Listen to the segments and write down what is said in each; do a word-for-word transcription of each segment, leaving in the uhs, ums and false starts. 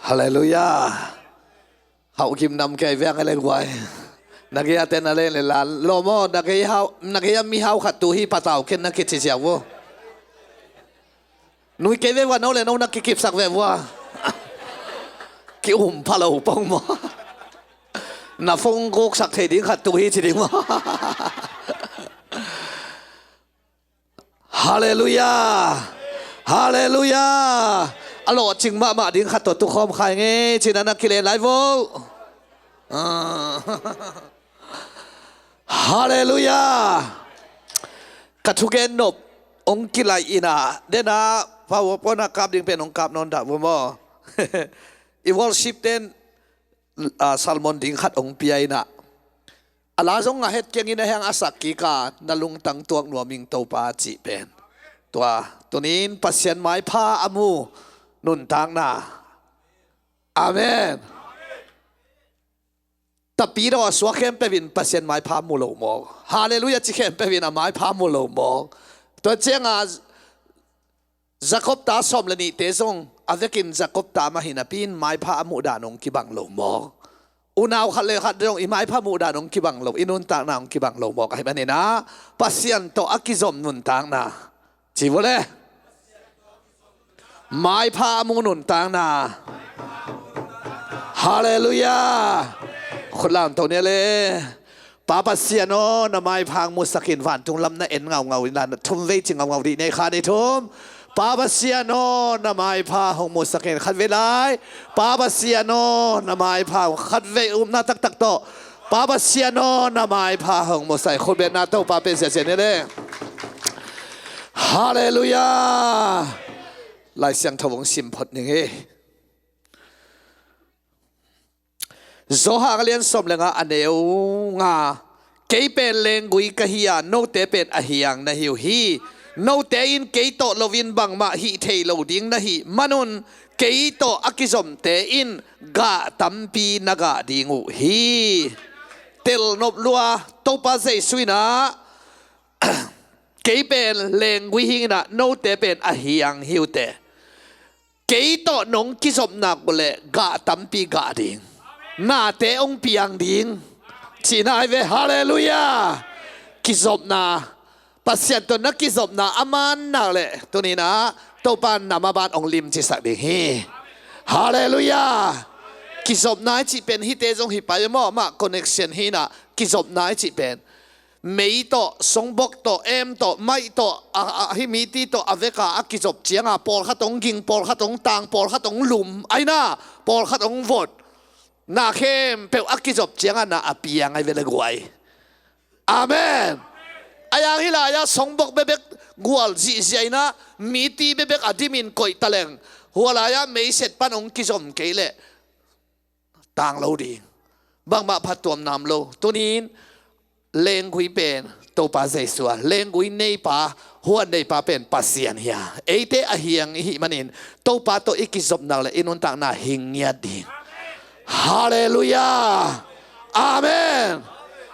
Halleluiah. Hauh gim nam kei veng a le guai. Na gei a ten a le le la lawm aw, na gei hau, na gei a mi hau khat tu hi, patau ken na kici ziau vo. Nui kei ve vua, no le no na kikipsak ve vua. Ki um pha lo pong maw. Na phone guksak thei ding khat tu hi ci ding maw. Halleluiah. Halleluiah. A lawhcing mahmah ding khat tawh tukhawm khai ngei cina na kilen lai vo. Ah. Halleluiah. Ka thugen nop hong kilaih inah dena PowerPoint a kap ding pen hong kap nawn dah vo maw. I worship ten, ah, sermon ding khat hong pia inah, a la zong a het kiangin a heng a sak kik a, na lungtang tuak nuam ing Topa cih pen. Tua tunin Pasian maipha a mu nuntakna. Amen. Tapidaw a suak khempeuh in Pasian maipha mu lo mawk. Halleluiah ci khempeuh in a maipha mu lo mawk. Tua cianga Jakob ta sawm le nihte zong a vekin Jakob ta mah hi napi in maipha a muh dan hong kibang lo mawk. Unau khat le khat zong i maipha muh dan hong kibang lo, i nuntakna hong kibang lo mawk ahih maninah Pasian tawh a kizom nuntakna ci vo le. Maipha a mu nuntakna. Halleluiah. Khut lam to nia le. Pa Pasian aw, na maipha hong musakin vantung lam na en ngaungau inla, na thum vei ci ngaungau dih nei kha ni thum. Pa Pasian aw, na maipha hong musakin khat vei lai. Pa Pasian aw, na maipha hong khat vei upna taktak tawh. Pa Pasian aw, na maipha hong musak. Khutbetna Topa pe ziazia ni le. Halleluiah. Lai Siangtho hong sim phot ning hi. Johan a lian sawm le nga a neu nga. Kei pen lenggui ka hi a, note pen a hiang na hi uh hi. Note in kei tawh loin bangmah hih thei lo ding na hih manun, kei tawh a kizomte in gah tampi na gah ding uh hi. Tel nop lua, Topa Jesu inah kei pen lenggui hi inah, note pen a hiang hi uh teh. Kei tawh nong kizop nak uh leh gah tampi gah ding. Nate hong piang ding. Cihna ai ve, halleluiah. Kizopna. Pasian tawh na kizopna a man nak leh tuninah Topa in na maban hong limcisak ding hi. Halleluiah. Kizopna i cih pen hihte zong hi pai maw, mah connection hi inah kizopna i cih pen. Mei tawh, songbok tawh, em tawh, maih tawh, a, a, hih miti tawh a veka a kizop cianga pawlkhat hong ging, pawlkhat hong tang, pawlkhat hong lum, aina pawlkhat hong vot. Na khempeuh a kizop cianga na a piang ai ve le guai. Amen. A yang hih lai-ah songbok bekbek gual zihziah inah miti bekbek a dimin koih taleng, hua lai-ah meiset pan hong kizom kei leh tang lo ding. Bangmah phattuam nam lo. Tunin lenggui pen Topa Jesu a, lenggui neipa, huan neipa pen Pasian hi a, eite a hiang i hih manin Topa tawh i kizop nak leh i nuntakna hing ngiat ding. Halleluiah. Amen.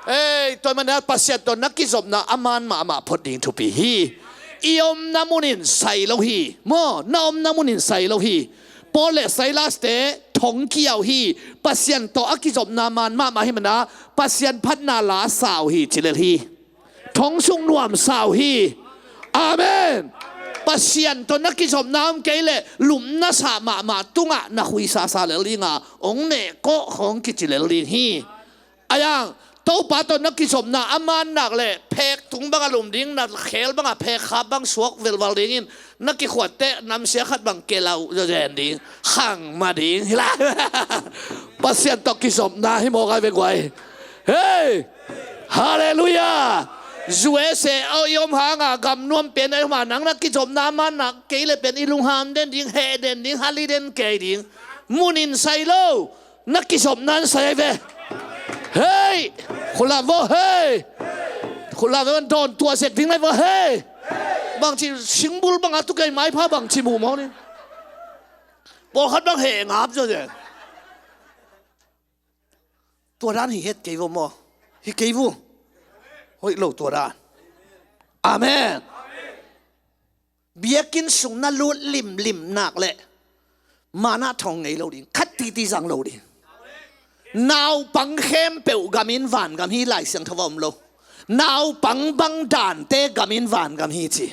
Ei, tua manin Pasian tawh na kizopna a man mahmah phot ding thupi hi. I omna munin sai lo hi. Maw, na omna munin sai lo hi. Paul le Silas-te thong kiau hi. Pasian tawh a kizopna man mahmah hi mana, Pasian phatna la sau hi ci lel hi. Thong sung nuam sau hi. Amen. Pasian tawh na kizopna om kei leh lumna sa mahmah tungah na khuisasa lel dinga, hong neh kawh hong kici lel ding hi. A yang, Topa tawh na kizopna a man nak leh phek tung banga lum ding, na khel banga phek khap bang suak velval dingin, na kikhuatte namsia khat bang kelau zazen ding, khang ma ding hi lai. Pasian tawh kizopna hi mawk ai ve guai. Hei! Halleluiah. U S A a i om hanga, gam nuam pen a i om hanga, nang na kizopna a man nak kei leh pen i lungham den ding, heh den ding, hali den kei ding. Munin sai lo. Na kizopna in sai ai ve. Hei! Khut lam vo, hei! Khut lam vo, dawn tuah zek ding lai vo, hei! Bangci singbul banga tu kei maipha bangci muh mawk ni. Pawlkhat bang heh ngap zaw zek. Tua dan hi het kei vo maw? Hi kei vo. Hoih lo tua dan. Amen. Biakinn sung na lut limlim nak leh Manna thong ngei lo ding, khat titi zang lo ding. Naupang khempeuh gam in vangam hi, Lai Siangtho a om lo. Naupang bang dante gam in vangam hi ci.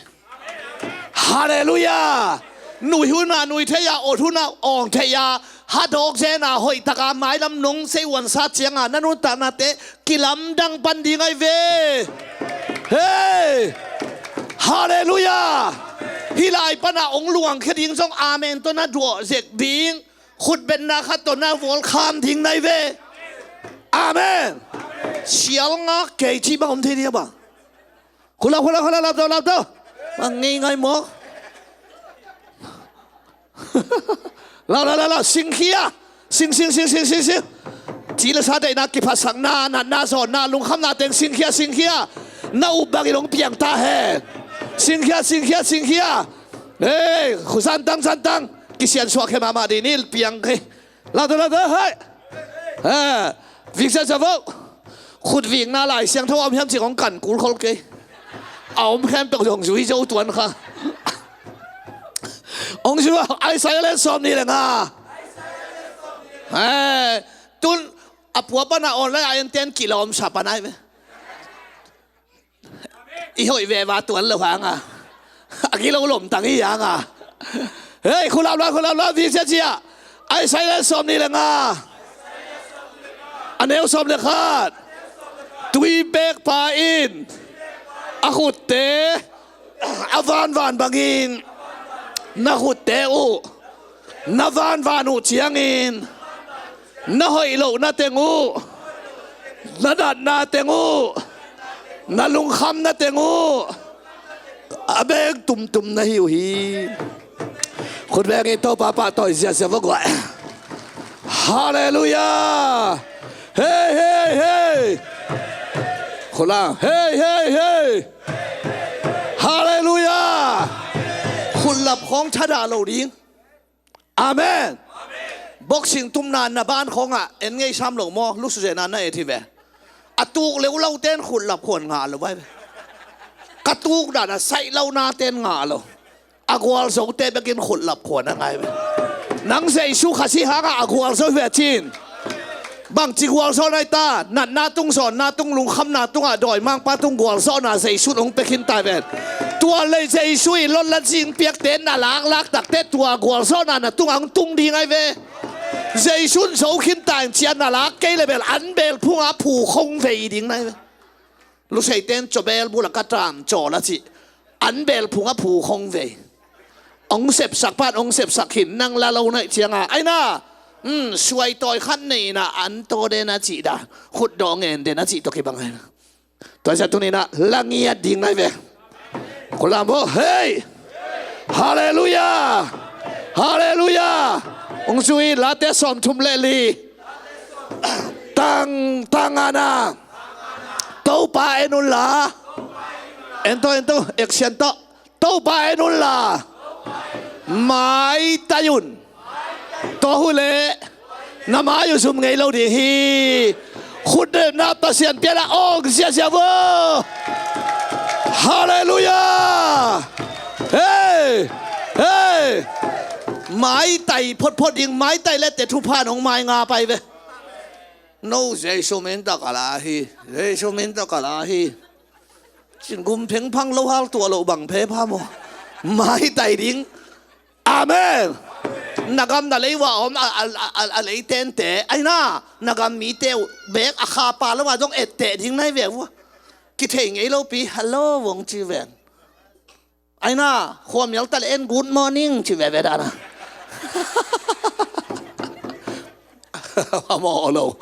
Halleluiah. Nui hun a nui thei a, awt hun a awng thei a, hadawk zen a, hoih tak a mailam nong sei uansa ciang a, na nuntaknate kilamdang pan ding ahi ve. Hei! Halleluiah. Hih lai pan a ong luangkhia ding zong amen tawh na duah zek ding, khutbetna khat tawh na vualkham ding na hi ve. Amen. Sial ngak kei cih bang om thei ding a bang. Khula, khula, khula, lap tawh, lap tawh. Bang ngei ngai maw? Lau, lau, lau, lau, singkhia. Sing, sing, sing, sing, sing, sing. Ci le sa deihna, kiphatsakna, natna, zawnna, lungkhamna teng singkhia, singkhia. Na up bangin hong piang ta hen. Singkhia, singkhia, singkhia. Hei, zantang, zantang. Kisiansuah khe mahmah dih ni, piang khe. Lau tawh, lau tawh, hei. Ha, vik ziahziah vo. Khut vikna Lai Siangtho a om hiam cih hong kan kul khol kei. A om khempeuh zong zui zo tuan kha. Hong zui a, Isaiah le sawm nih le nga. Hei, tun a pua pan a online a en ten kilawm sa pan ai ve. I hoih veva tuan lo hang a, a gilo lomtang hi hang a. Hei, khulap la, khulap la, vik ziahziah. Isaiah sawm nih le nga, a neu sawm le khat. Tuipekpa in a khutte a vanvan bangin na khutte uh na vanvan uh ciangin, na hoih lohna teng uh, na natna teng uh, na lungkhamna teng uh, a beng tumtum na hi uh hi. Khut bengin Topa pahtawi ziahziah va guai. Halleluiah. Hei, hei, hei. Khut la, hei, hei, hei. Halleluiah. Khutlap khawng thadah lo ding. Amen. Boxing tumna na ban khawngah en ngei sam lo maw? Lusu zena na et hi ve. A tuk leuh lo ten khutlap khuan ngah lo vai ve. Ka tuk dan a saih lo na ten ngah lo. A gualzote bekin khutlap khuan a ngai ve. Nang Jesu Khazih hangah a gualzo hi ve cin. Bangci gualzawhna hi ta, natna tung, zawnna tung, lungkhamna tungah dawimangpa tung gualzawhna Jesu in hong pia khin ta hi ven. Tua lei Jesu in lotlat zing piakte na laklak takte tua gualzawhna na tungah hong tung ding ahi ve. Jesu in zo khin ta in cia na lak kei le bel an bel phungah phu khong vei ding na hi ve. Luseite in cawbel bula ka tam cawl a cih. An bel phungah phu khong vei. Ong sepsak pan ong sepsak khin nang la lo naih cianga aina. Suaitawi khat neina an taw den a cih dan, khutdawh ngen den a cih tawh kibang aina. Tua zia tuninah la ngiat ding nai ve. Khulam bo hei. Halleluiah. Halleluiah. Ung zui Late sawmthum le li. Tang tang ana. Topa en unla. En tawh en tawh action tawh. Topa en unla. Maitai un. Tua huleh na mai uh zum ngei lo ding hi. Khutdetna Pasian pianah awng ziahziah vo. Halleluiah. Hei. Hei. Maitai photphot ding, maitai lette thupha nong mai nga pai ve. No Jesu min tawh ka la hi. Jesu min tawh ka la hi. Cin gum phengphang lo hal tuah loh bang phepha maw? Maitai ding. Amen. Na gam na lei uh a om a, a, a, a, a leitente aina, na gam mite uh bek a khapa lo a zong etteh ding nai ve uh a. Kithei ngei lopi hello vong ci ven. Aina khuamial ta le en good morning ci veve dana. A mawh lo.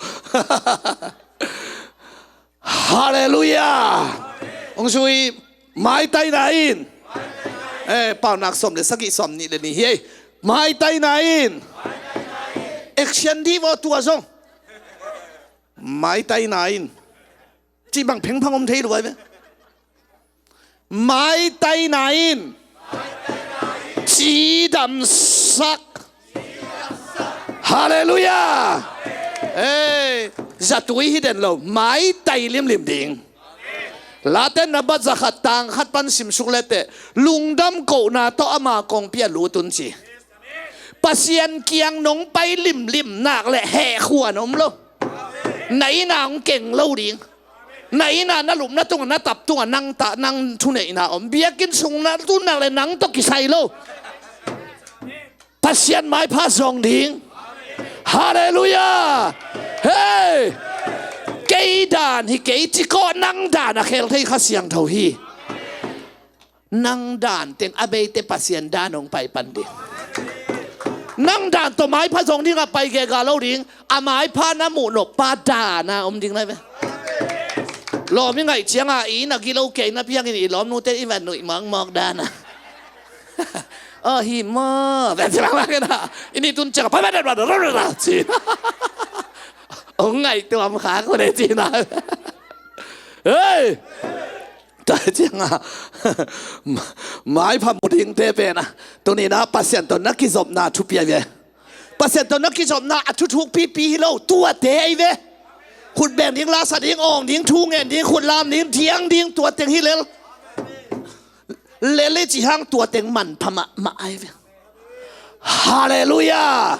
Halleluiah. Ung sui, maitaina in. Eh, paunak sawm le sagih sawm nih le nih hi ei. Maitaina in. Action dih vaw tua zong. Maitaina in. Cih bang phengphang om thei lua ve. Maitaina in cidamsak. Halleluiah. Ei, zatui hi den lo, maitai limlim ding. Late na bat zakhat tang khat pan simsuk lete, lungdam kohna tawh ama kongpi a lut un ci. Pasian kiang nong pai limlim nak le hehkhuan om lo. Na inn ah hong keng lo ding. Na inn ah na lupna tungah, na tap tungah nang ta, nang thuneihna om. Biakinn sung na tun nak le nang tawh kisai lo. Pasian maipha zong ding. Halleluiah. Hei, kei dan hi kei ci kawh, nang dan a khel thei Kha Siangtho hi. Nang dan teng a beite Pasian dan hong pai pan ding. Nang dan tawh maipha zong ding a pai gega lo ding. A maipha na muh nop pa dan a om ding lai ve. Lawm i ngaih cianga i na gilo kei na piangin i lawmnute i va nuih mawkmawk dan a. Aw hi maw, ve ci bangmah kena. I ni tun cianga pai pai dan dan dan dan ci. Hong ngaih tuam kha ko de ci na. Hei. Tua cianga maipha mu dingte pen a, tuni-in a Pasian tawh na kizopna thupi ahi ve. Pasian tawh na kizopna a thuthuk pipi hi lo, tuate ahi ve. Khut beng ding, la sa ding, awng ding, thu ngen ding, khut lam ding, diang ding, tua teng hi lel. Lel i ci hang tua teng manpha mahmah ahi ve. Halleluiah.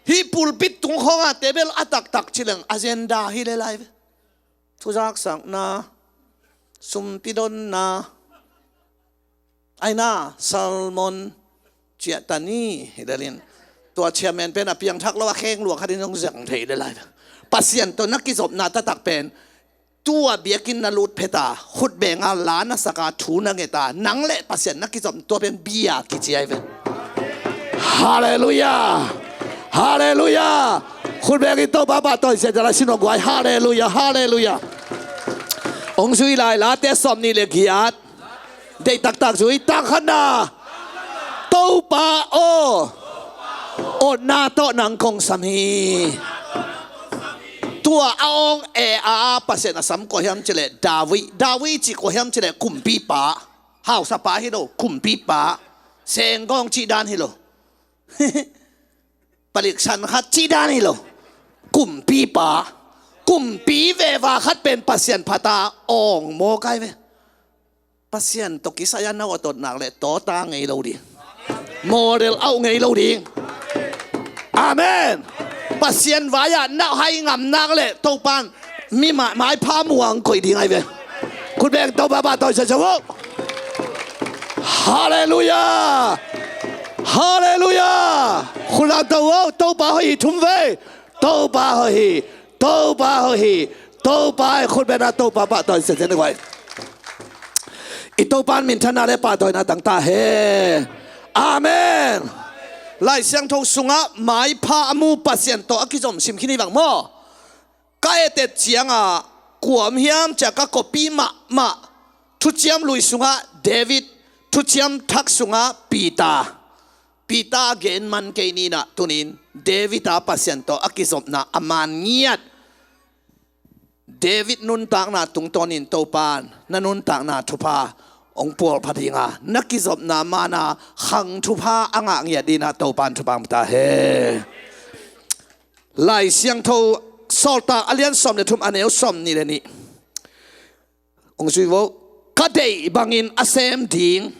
Hih pulpit tung khawngah te bel a taktak ci leng agenda hi lel ahi ve. Thuzaksakna, sumpi donna, aina, sermon, ciah ta ni, hi lel in. Tua chairman pen a piangthak lo a, kheng lua khatin zong zang thei lel lai. Pasian tawh na kizopna taktak pen, tua biakinn na lut phet a, khut benga la na sak a, thu na nget a, nang le Pasian na kizop, tua pen bia kici ahi ve. Halleluiah. Halleluiah. Khut bengin Topa pahtawi sia, jala sin guai. Halleluiah. Halleluiah. Hong zui lai, Late sawmnih le giat. Deih taktak zui, tang khatna. Topa aw, otna tawh nang kong sam hi. Tua a awng e a Pasian a sam kua hiam cileh David. David cih kua hiam cileh kumpipa. Hausapa hi lo, kumpipa. Senggawng cih dan hi lo. Palik san khat cih dan hi lo. Kumpipa. Kumpi veva khat pen Pasian phat a awng mawk ahi ve. Pasian tawh kisai a na awt awt nak le tawta ngei lo ding. Model a uh ngei lo ding. Amen. Pasian vai-ah na hai ngam nak le Topan mi ma-, maipha muang koih ding ahi ve. Khut beng Topa pahtawi sia sia vo. Halleluiah. Halleluiah. Khut lam to vo. Topa hoih hi thum vei. Topa hoih hi. Topa hoih hi. Topa hoih, khut beng a Topa pahtawi sia sia ni guai. I Topan minthanna le pahtawina tang ta hen. Amen. Lai Siangtho sungah maipha a mu Pasian tawh a kizom sim khin hi vang maw? Ka et et ciangah kua om hiam cia ka kopi mahmah Thuciam Lui sungah David, Thuciam Thak sungah Peter. Peter a gen man kei ni in ah, tuni-in David a Pasian tawh a kizopna a man ngiat. David nuntakna tungtawnin Topan na nuntakna thupha hong pualpha ding a, na kizopna man a khang thupha a ngah ngiat ding in ah Topan thupha hong pia ta hen. Lai Siangtho Sawltak a lian sawm le thum, a neu sawmnih le nih. Hong zui vo. Ka deih bangin a sem ding,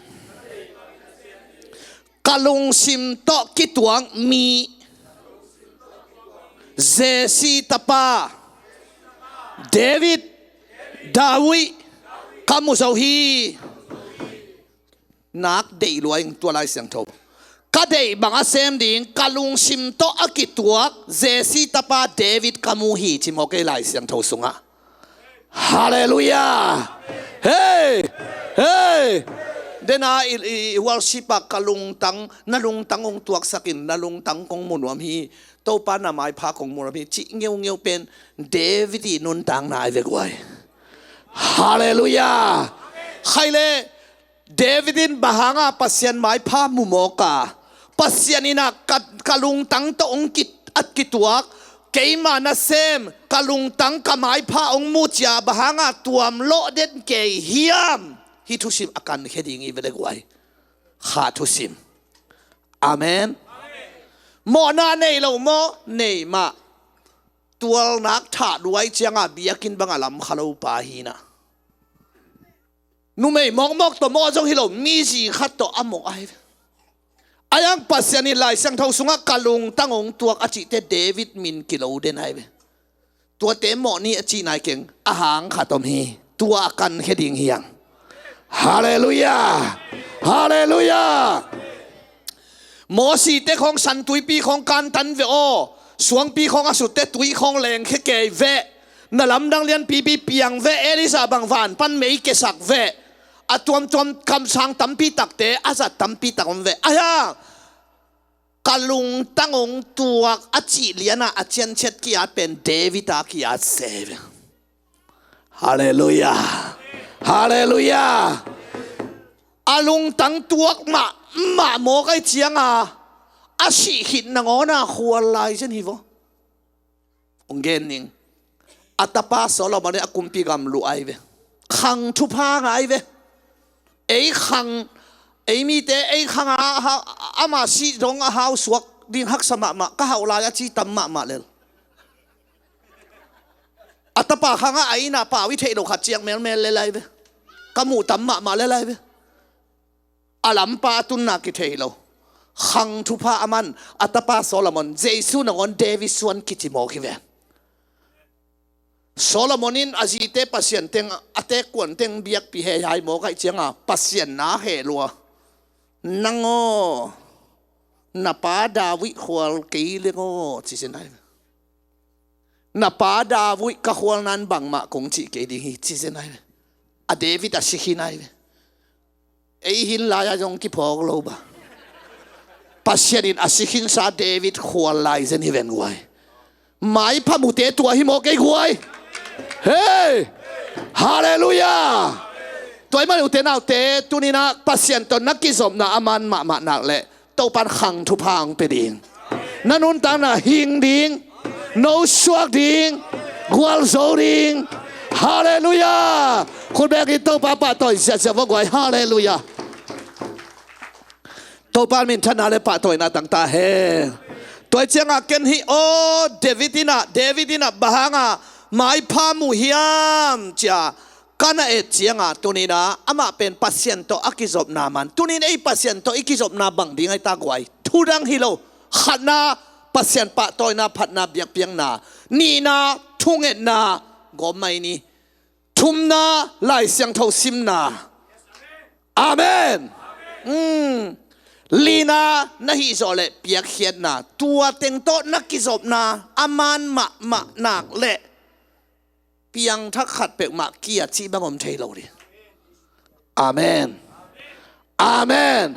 ka lungsim tawh kituak mi, Jesse tapa David, David, ka mu zo hi. Nak deih lua ing tua Lai Siangtho. Ka deih bang a sem ding, ka lungsim tawh a kituak Jesse tapa David ka mu hi, ci mawk ei Lai Siangtho sungah. Halleluiah. Hei, hei. Dena i, i, i worship ah ka lungtang, na lungtang hong tuaksak in, na lungtang kong mu nuam hi, Topa na maipha kong mu nuam hi, cih ngeungeu pen David i nuntakna ahi ve guai. Halleluiah. Khai le David in bang hanga Pasian maipha mu mawk a, Pasian in ah ka, ka lungtang tawh hong ki, a kituak, keima nasem, ka lungtang ka maipha hong mu cia bang hanga tuam lawh den kei hiam? Hih thusim a kankhia ding hi ve le guai. Kha thusim. Amen. Mawhna nei lo maw? Nei mah. Tualnak thah duai cianga biakinn banga lam kha lo pa hi in ah. Numei mawkmawk tawh mawh zong hi lo, mi zi khat tawh a mawh ahi ve. Pasian in Lai Siangtho sungah ka lungtang hong tuak a cihte David min kilo den ahi ve. Tuate mawh ni a cih nai keng, a hang khat om hi. Tua a kankhia ding hi hang. Halleluiah. Halleluiah. Mosite khawng santuipi khawng kantan ve aw. Suangpi khawng a sutte tui khawng lengkhia kei ve. Na lamdang lianpipi piang ve. Elijah bang van pan mei kiasak ve. A tuamtuam kamsang tampi takte a zat tampi tak om ve. Ahi hang ka lungtang hong tuak a cih lianah a cianciat ki-at pen David a ki-at se ve. Halleluiah. Halleluiah. A lungtang tuak mahmah mawk ahi cianga a sih khit nangawna khual lai zen hi vaw. Hong gen ning. A tapa Solomon in a kumpi gam luh ahi ve. Khang thupha ngah ahi ve. Ei khang, ei mite ei khang a, a, ama sih dong a hau suak ding haksa mahmah, ka hauh lai a ci tam mahmah lel. A tapa khangah a inn ah pau i theih lo khat ciang melmel lel ahi ve. Ka muh tam mahmah lel ahi ve. A lampa a tunna kithei lo. Khang thupha a man a tapa Solomon, Jesu nangawn David suan kici mawk hi ve. Solomon in a zite Pasian teng, a tekuan teng biakpi hei hai mawk ahi cianga Pasian na heh lua. Nang aw, na pa David khual kei leng aw, ci zen ahi ve. Na pa David ka khual nan bangmah kong cih kei ding hi, ci zen ahi ve. A David a si khin ahi ve. Ei hin lai-a zong kiphawk lo ba. Pasian in a si khinsa David khual lai zen hi ven guai. Maipha mute tua hi maw kei guai. Hei! Halleluiah. Tua i man ute naute tuninah Pasian tawh na kizopna a man mahmah nak leh Topan khang thupha hong pia ding. Na nuntakna hing ding, no suak ding, gualzo ding. Halleluiah. Khut bek in Topa pahtawi ziahziah vua guai. Halleluiah. Topa minthanna le pahtawina tangta hen. Tua ciangah ken hi aw, David inah, David inah bang hanga maipha mu hiam cia ka na et cianga tuninah amah pen Pasian tawh a kizopna man. Tunin ei Pasian tawh i kizopna bang ding ahi ta guai. Thudang hi lo. Khatna, Pasian pahtawina, phatna, biakpiakna. Nihna, thungetna, gawmmai ni. Thumna, Lai Siangtho simna. Amen. Mm. Lina, na hih zawh leh piakkhiatna. Tua teng tawh na kizopna a man mahmah nak leh piangthak khat peuhmah kia cih bang om thei lo ding. Amen. Amen.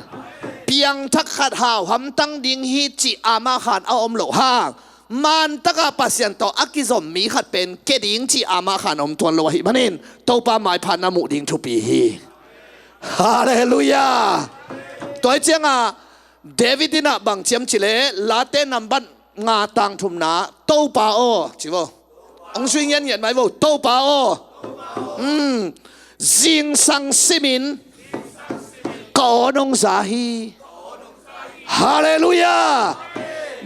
Piangthak khat hau hamtang ding hi cih amah khan a om loh hang, mantakah Pasian tawh a kizom mi khat pen ke ding cih amah khan om tuan lo ahih manin Topa maipha na muh ding thupi hi. Halleluiah. Tua hi ciangah David inah bang ciam cileh Late nambat nga tang thumna, Topa aw, ci vo. Hong zui ngianngiat mai vo, Topa aw. Mm. Zingsang simin ka aw nong za hi. Halleluiah.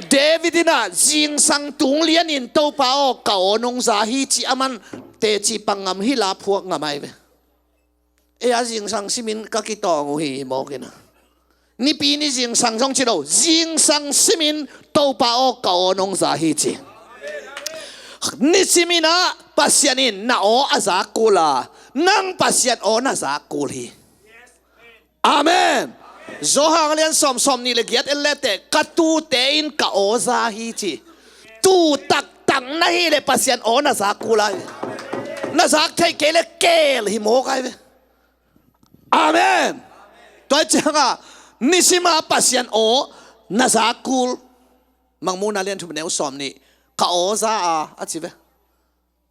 David inah zingsang tung lianin Topa aw ka aw nong za hi ci a man teci pang ngam hi la phuak ngam ai ve. Ei a zingsang simin ka kitawng uh hi mawk inah. Nipi ni zingsang zong ci lo, zingsang simin Topa aw ka aw nong za hi ci. Nisiminah Pasian in na aw a zak kul a, nang Pasian aw na zak kul hi. Amen. Johan lian sawm sawm nih le giat en leteh ka tute in ka aw za hi ci. Tu taktak na hih leh Pasian aw na zak kul ai ve. Na zak theih kei leh keel hi mawk ai ve. Amen. Tua hi ciangah nisima Pasian aw na zak kul. Mangmuhna lian thum neu sawm nih, ka aw za a, a ci ve.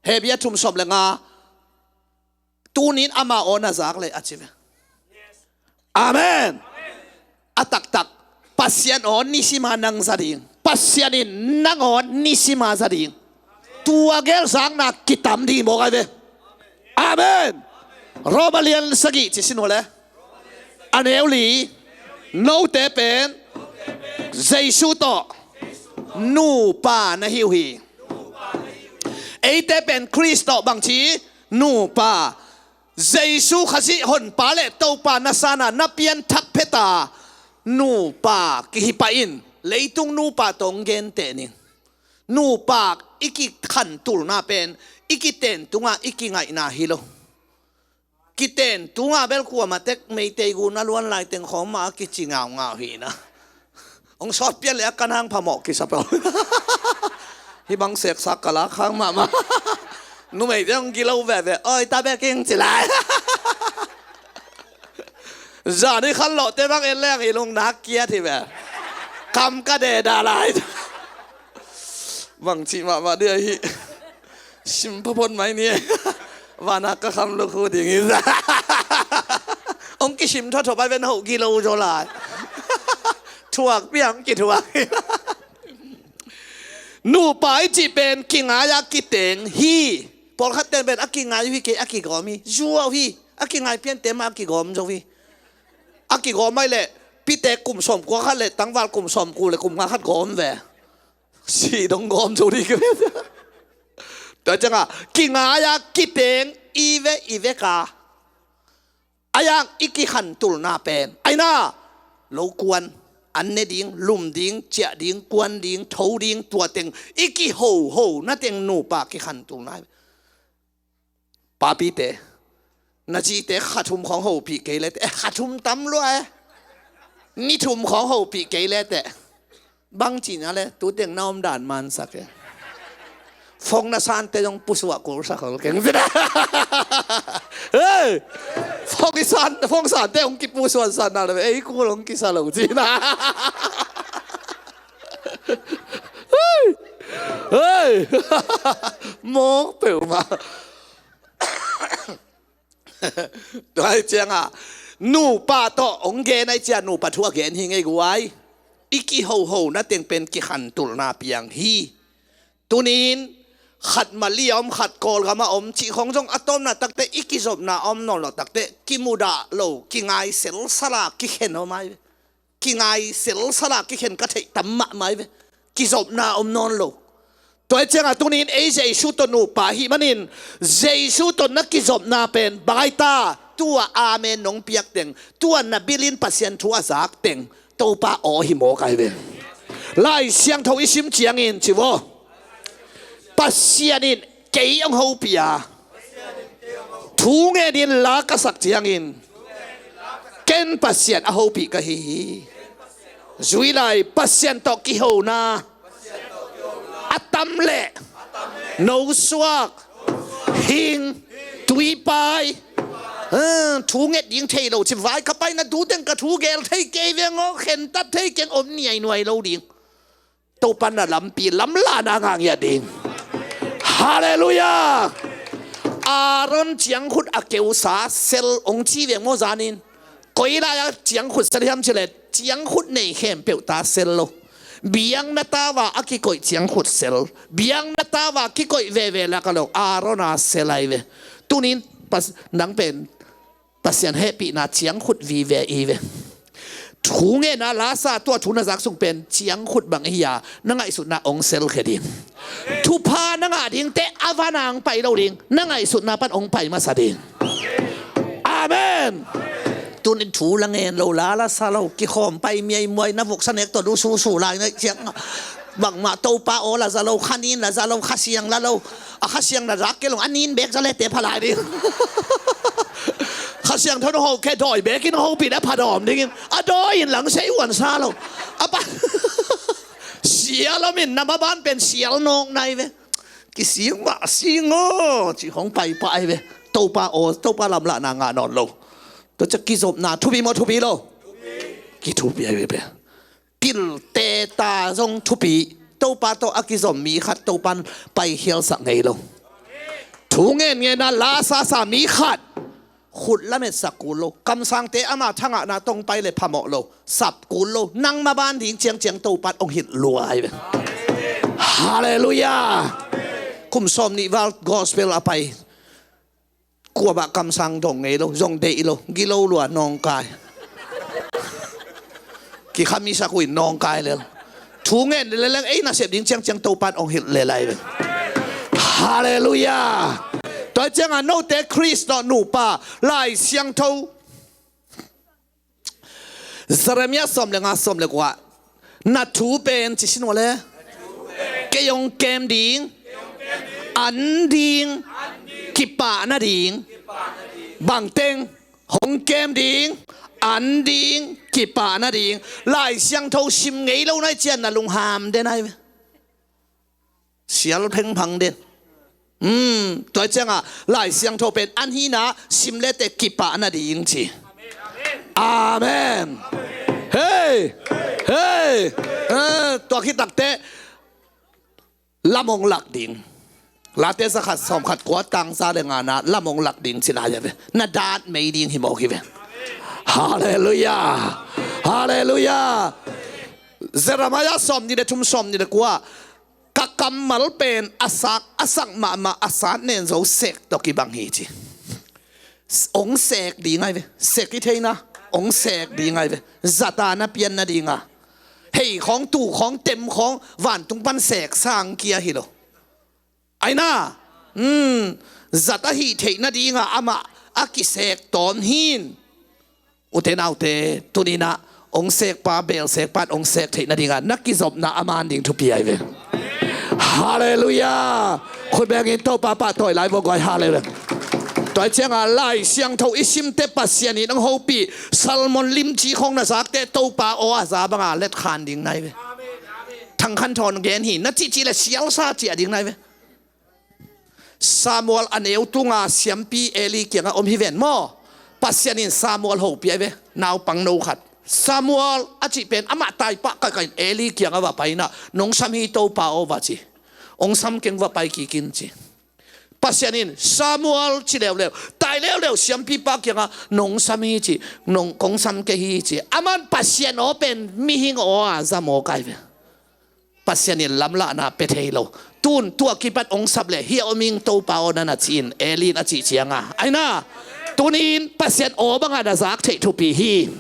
Hebru thum sawm le nga, tunin ama aw na zak leh a ci ve. Amen. A taktak Pasian aw nisima nang za ding. Pasian in nang aw nisima za ding. Tua gel zakna kitam ding mawk ai ve. Amen. Roma lian sagih ci sin uh le, a neu li, note pen Jesu tawh nupa na hi uh hi. Eite pen Khrist tawh bangci nupa, Jesu Khazih Honpa le Topa na sana na pianthak pheta, nupa kihi pah in, leitung nupa tawh hong genteh ning. Nupa i kikhantulna pen i kiten tungah i kingaihna hi lo. Kiten tungah bel kuamah tek Meitei gu na luan lai teng khawng mah a kici ngaungau hi na. Hong sawt pian le a kan hang phamawh kisa pah. Hih bang seksak ka lak hang mahmah. Numeite hong gilo veve, oi ta bek ing ci lai. Zan i khanlawhte bang en leng i lungnak kiat hi ve. Kam ka deda lai. Bangci mahmah dia hi. Sim phapon mai ni. Vana ka kham lukhu ding hi. Hong kisim thotho pai ven hoh gilo zaw lai. Thuak piang kithuak hi. Nupa i cih pen kingai a kiteng hi. Pawlkhat ten pen a kingai uh hi kei, a kigawm hi. Zuau hi. A kingai piante mah a kigawm zo hi. A kigawm mai leh pite kum sawmkua khat le tangval kum sawmkua le kum nga khat gawm ve. Si dong gawm zo ding. Tua ciangah kingai a kiteng i ve i veka. A yang i kikhantulna pen aina, lo kuan, an ne ding, lum ding, ciah ding, kuan ding, tho ding, tua teng i kihoho na teng nupa kikhantulna. Papite, na zite khathum khawng hopih kei lete, eh, khathum tam lua e. Nithum khawng hopih kei lete. Bang cihna le, tu teng na om dan mansak e. Phone na sante zong pusuah kulsak hol keng. Hey! Phone i san, phone sante hong kipusuah san na le, ei kul hong kisa lo cihna. Hey! Hey! Mawk peuhmah. Tua hi ciangah nupa tawh hong gen ahi ciah nupa thu a gen hi ngei guai. I kihoho na teng pen kikhantulna piang hi. Tunin khat Mali a om, khat Kawlgam a om cih khawng zong a tawpna takte i kizopna a om nawn lo takte kimudah lo, kingai selsala kikhen om ai ve. Kingai selsala kikhen ka theih tam mahmah ai ve. Kizopna om nawn lo. Tua hi ciangah tunin ei Jesu tawh nupa hih manin Jesu tawh na kizopna pen bang ai ta, tua amen nong piak teng, tua na bilin Pasian thu a zak teng Topa aw hi mawk ai ve. Lai Siangtho i sim ciangin ci vaw. Pasian in kei hong hopih a, thu ngenin la ka sak ciangin ken Pasian a hopih ka hi hi. Zui lai Pasian tawh kihona a tam leh no suak, hing, tuipai, ah, thu nget ding thei lo ci vai ka pai na tu teng ka thu gel thei kei veng aw, khentat thei keng om niainuai lo ding. Topa na lampi lamlahna ngah ngiat ding. Halleluiah. Aaron ciangkhut a keusa sel hong ci veng maw zanin. Koi lai-a ciangkhut sel hiam cileh ciangkhut nei khempeuh ta sel lo. Biakna tau a a kikoih ciangkhut sel, biakna tau a kikoih veve lak a lo Aaron a sel ai ve. Tunin nang pen Pasian hehpihna ciangkhut vive i ve. Thu ngenna lasa tua thu na zak sung pen ciangkhut bang ihi a na ngaihsutna hong selkhia ding. Thupha na ngah dingte a vanang pai lo ding, na ngaihsutna pan hong pai masa ding. Amen. Tunin thu la ngen lo, la la sa lo, kikhawm pai miaimuai na voksa nek tawh du susu lai na ciang bangmah Topa aw la za lo, kha nin la za lo, kha siang la lo. A kha siang na zak kei lo, a nin bek za lete pha lai ding. Kha siangtho na hawh khe dawi bekin hopih le pha dawm dingin a dawi in lang sei uan sa lo. A pa sial om in na maban pen sial nawk nai ve. Kising mah sing aw ci hong pai pah ai ve. Topa aw, Topa lamlahna ngah nawn lo. Tua ciah kizopna thupi maw thupi lo? Kithupi ai ve pen. Pilte ta zong thupi. Topa tawh a kizom mi khat Topan paikhialsak ngei lo. Thu ngen ngen a la sasa mi khat khut lametsak kul lo. Kamsangte ama thangahna tawh hong pai le phamawh lo. Sap kul lo. Nang maban ding ciangciang Topan hong hilh lua ai ve. Halleluiah. Kum sawm nih val gospel a pai. Kuamah kamsang dong ngei lo, zong deih lo, gilo lua nawngkai. Kikhamisak uh in nawngkai lel. Thu ngen leleng ei nasep ding ciangciang Topan hong hilh lel ai ve. Halleluiah. Tua ciangah note Khrist tawh nupa Lai Siangtho Jeremiah sawm le nga, sawm le kua. Na thu pen ci sin uh le. Kei hong kem ding, an ding, kipah nading. Bangteng hong kem ding, an ding, kipah nading. Lai Siangtho sim ngei lo nai cian na lungham den ai ve. Sial phengphang den. Tua ciangah Lai Siangtho pen an hina sim lete kipah nading ci. Amen. Hei, hei. Tua khit takte lam hong lak ding. Late zakhat sawmkhat kua tang za le ngana lam hong lak ding ci lai a ve. Na dat mei ding hi mawk hi ve. Halleluiah. Halleluiah. Jeremiah sawm nih le thum, sawm nih le kua. Ka kammal pen a sak, a sak mahmah a sat nen zo sek tawh kibang hi ci. Ong sek ding ai ve. Sek i theina ong sek ding ai ve. Zata na pian nadinga hei khawng, tu khawng, tem khawng, vantung pan sek sang kia hi lo. Aina, zat a hih theih nadinga amah a kisek tawm hin. Ute naute, tuninah ong sekpa, beel sekpa in ong sek theih nadinga na kizopna a man ding thupi ai ve. Halleluiah. Khut bengin Topa pahtawi lai vawguai. Halleluiah. Tua cianga Lai Siangtho i simte Pasian in ong hopih. Salmon limci khawng na zakte Topa aw a za banga letkhan ding nai ve. Thangkhan thawn gen hi na cihcih le sialsa ciah ding nai ve. Samuel a neu tunga siampi Eli kiangah om hi ven maw? Pasian in Samuel hopih ai ve. Naupang no khat Samuel a cih pen amah taipah kaikain Eli kiangah va paina nong sam hi Topa aw va ci. Ong sam keng va pai kikin ci. Pasian in Samuel ci leuleu, tai leuleu siampipa kiangah nong sam hi ci. Nong kong sam kei hi ci. Aman Pasian aw pen mihing aw a za maw kai ve. Pasian in lamlahna pe thei lo. Tun tua kipat ong sap le hia om ing Topa aw nana ci-in Eli in a cih cianga aina. Tunin Pasian aw banga na zak theih thupi hi.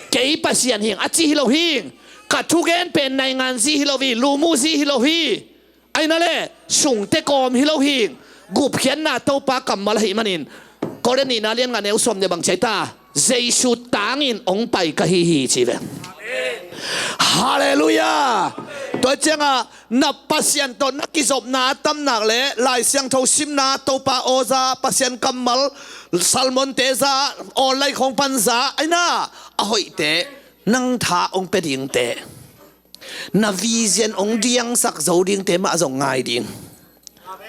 Kei Pasian hing a ci hi lo hing. Ka thugen pen naingan zi hi lo hi, lumu zi hi lo hi. Aina le sungte kawm hi lo hing. Gupkhiatna Topa kammal ahih manin Korin nihna lian nga neu sawm ne bang ciai ta. Jesu tangin ong pai ka hi hi ci ve. Halleluiah. Tua cianga na Pasian tawh na kizopna a tamnak le Lai Siangtho simna Topa aw za, Pasian kammal, salmonte za, aw lai khawng pan za aina a hoihte nang tha ong pe dingte. Na vision ong diangsak zo dingte mah zong ngai ding.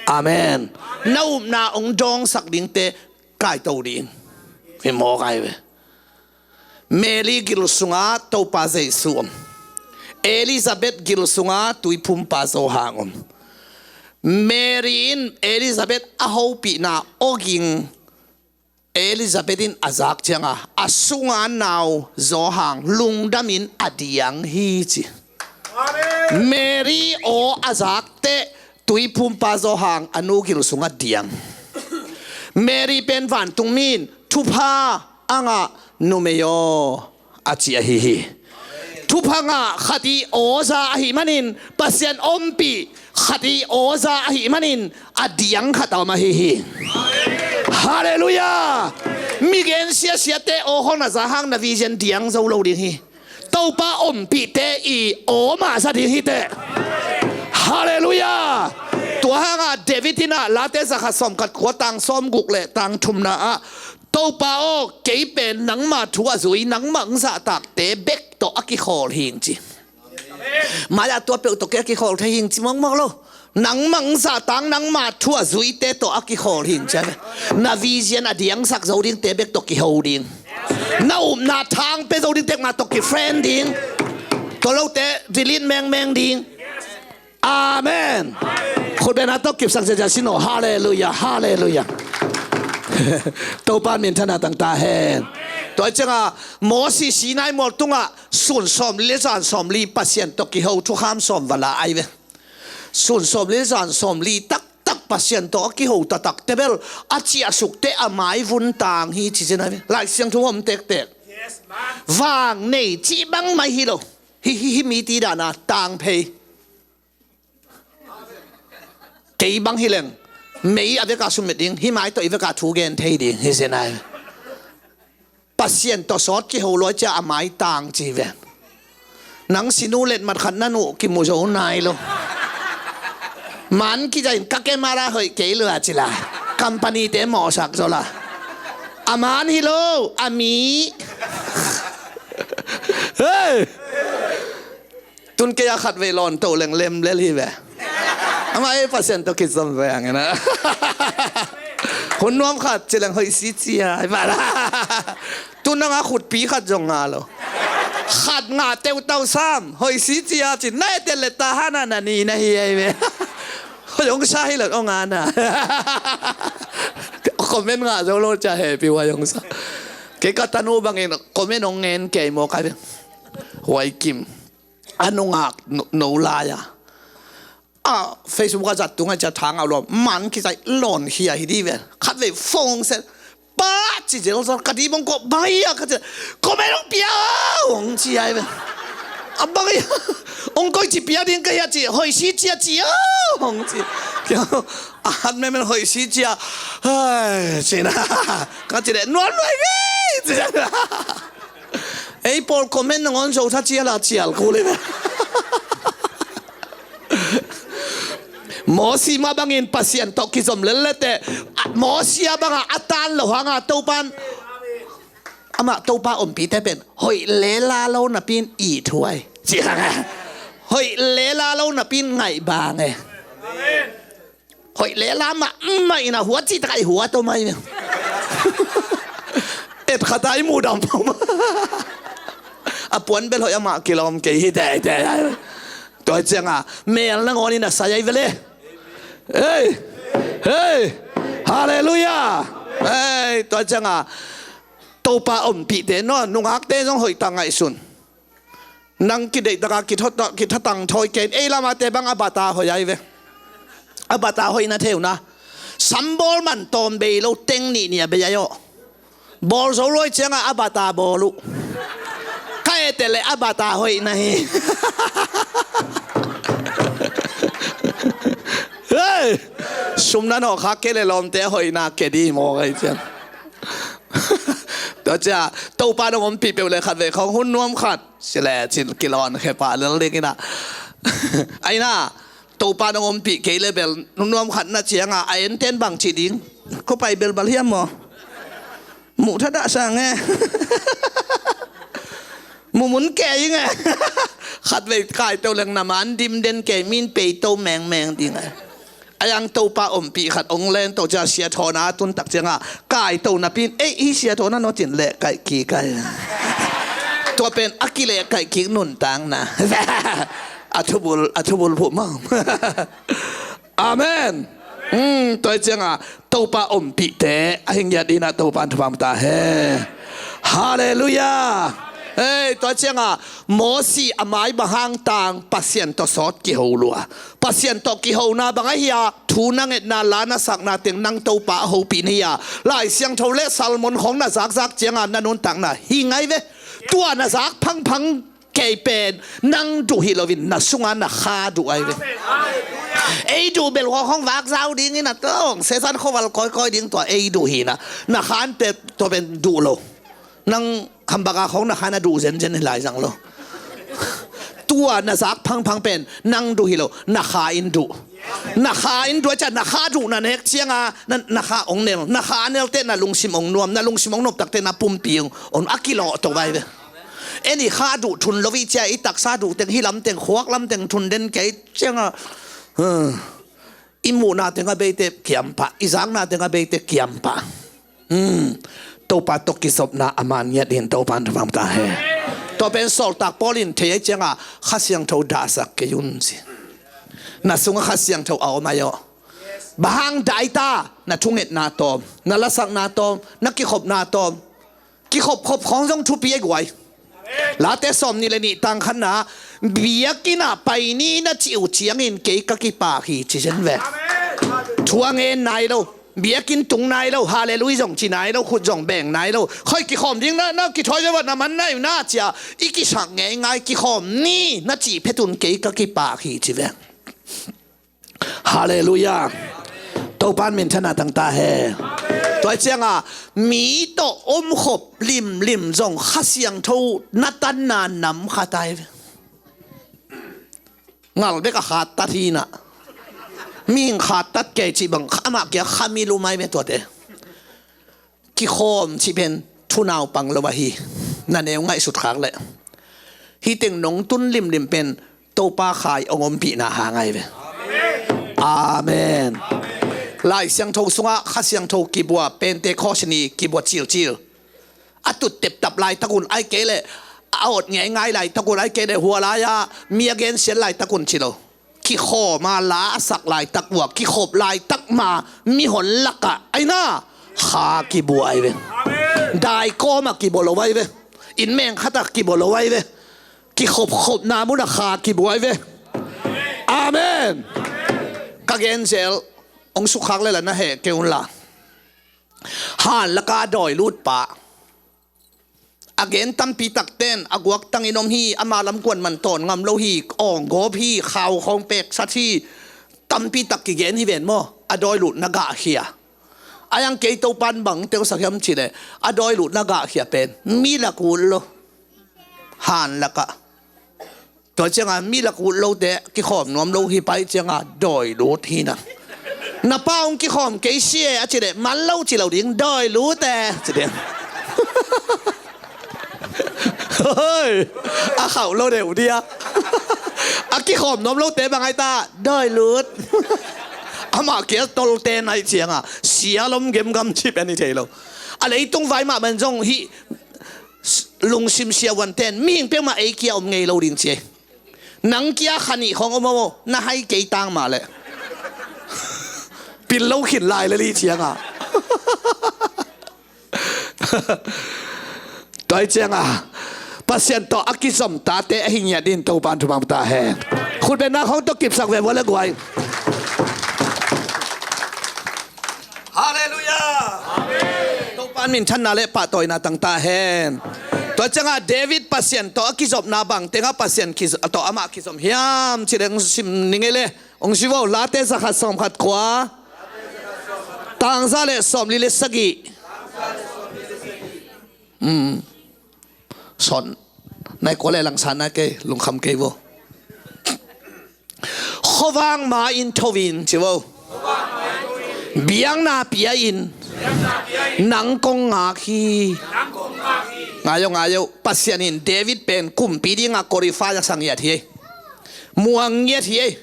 Amen. Na upna ong dawngsak dingte kaito ding. Hi mawk ai ve. Mary gil sunga Topa Jesu om. Elizabeth gil sunga tuiphumpa Zohang om. Mary in Elizabeth a hopihna awging Elizabeth in a zak cianga a sunga nau Zohang lungdamin a diang hi ci. Mary aw a zakte tuiphumpa Zohang a nu gil sunga diang. Mary pen vantungmi in thupha a ngah numei aw a ci ahi hi. Thupha ngah khat i aw za ahih manin Pasian ompih khat i aw za ahih manin a diang khat a om ahi hi. Halleluiah. Mi gen siasiate aw khawng na za hang na vision diang zo lo ding hi. Topa ompihte i aw mah za ding hi teh. Halleluiah. Tua hanga David inah Late zakhat sawmkhat kua tang sawmguk le tang thumna ah Topa aw kei pen nangma thu a zui nangmah ong zahtakte bek tawh a kikhawl hing ci. Mai-ah tua peuh tawh kei a kikhawl thei hing ci mawkmawk lo. Nangmah ong zahtak nangma thu a zuite tawh a kikhawl hing ci a ve. Na vision a diangsak zo dingte bek tawh kiho ding. Na upna thang pe zo dingte mah tawh kifriend ding. Tua lote delete mengmeng ding. Amen. Khutbetna tawh kipsak ziazia sin aw. Halleluiah, halleluiah. Topa minthanna tang ta hen. Tua cianga Moses Sinai mual tungah sun sawmli le zan sawmli Pasian tawh kiho thukham sawm va la ai ve. Sun sawmli le zan sawmli taktak Pasian tawh a kiho taktak tebel a ciahsukte a maivun tang hi ci zin ai ve. Lai Siangtho om tektek. Vang nei cih bang mai hi lo. Hi hi hi mite dana tang phei. Kei bang hi leng mei a veka sumit ding, hih mai tawh i veka thu gen thei ding hi zen ai. Pasian tawh sawt kiho lua cia a maitang ci ve. Nang sinu letmat khat na nuh kimu zo nai lo. Man kizain ka kemara hoih kei lua cila. Company te mawhsak zo la. A man hi lo, a mi. Hei! Tun kei a khat vei lawn to leng lem lel hi ve. Amah ei Pasian tawh kizom ve ang ina. Hun nuam khat ci leng hoih si cia hi bala. Tun nang a khutpi khat zong nga lo. Khat nga teutau sam hoih si cia ci na etel le ta hana na ni na hi ei ve. Hoih ong sa hi lo ong ana. Comment nga zo lo cia hepi hoih ong sa. Kei ka tanu bangin comment ong ngen kei maw kai ve. Huai Kim. A nungak no, no lai a. A Facebook a zat tunga cia thang au lo. Man kisai lon hia hi di ve. Khat ve phone se. Pa ci zel zor ka di bong ko bang ia ka ci. Ko me long pia ong ci ai ve. A bang ia. Ong koi ci pia ding ka hia ci. Hoi si cia ci ong ci. Kia. A hat me men hoi si cia. Hai, ci na. Ka ci le nuan nuai ve. Ci na. Ei pawl comment nangawn zo tha cial a cial kul hi ve. Mosi mah bangin Pasian tawh kizom lellete. Mosi a banga a tan lo hanga Topan amah Topa ompihte pen hoih lela lo napin ithuai ci hanga. Hoih lela lo napin ngaihbang e. Hoih lela mahmah ina huat cih takai huat om ai. Et khat ai mudam pom. A puan bel hoih amah kilawm kei hi tei tei. Tua cianga mel nangawn ina sai ai vele. Hei. Hei. Halleluia. Hei, tua cianga Topa ompihte no nungakte zong hoih ta ngaihsun. Nang kideih taka kithatang thawi kein ei lamate bang a bata hoih ai ve. A bata hoih na theuna. Sambawl man tawm bei lo teng nih nia bei ai aw. Bawl zo luai cianga a bata bawl uh. Ka ete le a bata hoih na hi. Hei. Sumna nawh kha ke le lawmte a hoihna ke di maw kai ciang. Tua cia Topa nong ompih peuh le khat ve khong hun nuam khat. Sile cin kilon khepa lel ding ina. Aina Topa nong ompih kei le bel nunuam khat na cianga a enten bang ci ding. Ko pai bel bal hiam maw? Muh thadah sa nge. Mumun kei nge. Khat vei kaito leng na man dim den kei min peito mengmeng ding e. A yang Topa ompih khat ong len to cia sia thawna tun tak cianga kaito napin ei i sia thawna no cin leh kaih kik ai. Tua pen a kileh kaih kik nuntakna. A thubul a thubul phuh maw? Amen. Tua cianga Topa ompihte a hingiat dina Topa an thupha mata he. Halleluia. Hei, tua cianga Mosi a mai bang hangtang Pasian tawh sawt kiho lua. Pasian tawh kihona bang ahia thu na ngetna la na sakna teng nang Topa a hopih na hia. Lai Siangtho le Salmon khong na zakzak cianga na nuntakna hi ngai ve. Tua na zak phangphang kei pen nang duh hi loin na sunga na kha duh ai ve. Ei duh bel hua hong vak zau dingin a tong sesan khoval kawikawi ding tua ei duh hina. Na khan pe tua pen duh lo. Nang hambaka khong na khan a duh zenzen hi lai zang lo. Tua na zak phangphang pen nang duh hi lo na kha in duh. Na kha in duh a cia na kha duh na nek cianga na kha ong nel na kha nelte na lungsim ong nuam na lungsim ong nuam takte na pumpi ong a kilawh to vai ve. Eni kha duh thun lo i cia i taksa duh teng hi lam teng khuak lam teng thun den kei cianga i muhna teng a beite kiampa i zakna teng a beite kiampa. Topa tawh kizopna a man ngiat in Topa an thupha mata he. Tua pen sawltak Paul in thei ai cianga Kha Siangtho dahsak kei un ci. Na sunga Kha Siangtho a om ai aw. Bang hang daita na thungetna tawm na lasakna tawm na kikhopna tawm. Kikhopkhop khawng zong thupi a guai. Late sawm nih le nih tangkhanna biakinn ah pai ni na cih uh ciangin kei ka kipak hi ci zen ve. Thu a ngen nai lo biakinn tung nai lo halleluia zong ci nai lo khut zong beng nai lo khoi kikhawm ding na na kithawi ve vat na man nai uh na cia i kisak ngei ngai kikhawm ni na cih phetun kei ka kipak hi ci ve. Halleluia. Topan min thana tangta he. Tua ciangah mi tawh omkhop limlim zong Kha Siangtho na tanna nam khat ai ve. Ngal bek a khattat hinah, mihing khattat kei cih bang amah kia khamil um ai ve tuate. Kikhawm cih pen thunaupang lo ahi. Na neu ngaihsut khak leh hih teng nong tun limlim pen Topa khai hong ompihna hang ai ve. Amen. Lai Siangtho sungah Kha Siangtho kibua, Pentecost ni kibua cilcil. A tut teptap laitakun ai kei leh, a awt ngeingai laitakun ai kei leh, hua lai-ah mi a gensiat laitakun ci lo. Kikhawm a la a sak laitak uh a, kikhop laitak ma mihon lakah ai na kha kibua ai ve. Daikawm ah kibua lo ai ve. Inn meng khat ah kibua lo ai ve. Kikhopkhopna munah kha kibua ai ve. Amen. Ka genzel hong sukkhak le la na heh kei un la. Han laka dawi lut pa. A gen tampi takten a guaktangin om hi, ama lam kuan man tawn ngam lo hi, awng gawp hi, khau khawng peksat hi. Tampi tak kigen hi ven maw, a dawi lut na gahkhia. A yang kei Topan bang teusak hiam cih leh, a dawi lut na gahkhia pen mi lak ut lo. Han lakah. Tua ciangah mi lak ut lote kikhawm nuam lo hi pai ciangah dawi lut hi na. Na pa hong kikhawm kei si e a cih leh, man lo ci lo ding, dawi lut e ci ding. Hoi, a khauh lo deuh dia. A kikhawm nuam lote bang ai ta, dawi lut. Amah kia tolte nai ciangah sia lom gemgam cip an i thei lo. A leitung vai mah man zong hih lungsim siavuanten mihing peuhmah ei kia om ngei lo ding ci ei. Nang kia kha nih khawng om aw, na hai kei tang mah leh. Pil lo khin lai le li ciangah. Tua hi ciangah Pasian tawh a kizom tate a hi ngiat in Topan thupha ta hen. Khutbetna khawng tawh kipsak ve vua le guai. Halleluiah. Topa minthanna le pahtawina tang ta hen. Tua ciangah David Pasian tawh a kizopna bang tengah Pasian kiz-, tawh amah kizom hiam cih leng sim ni ngei le. Hong si vo, Late zakhat sawmkhat kua. Tangza le sawmli le sagih. Son nai kua le langsan na kei lungkham kei vo. Khuavak ma-in tho in ci vo. Biakna pia in nang kong ngak hi. Ngai o, ngai o, Pasian in David pen kumpi dingah qualify a sa ngiat hi ei. Muang ngiat hi ei.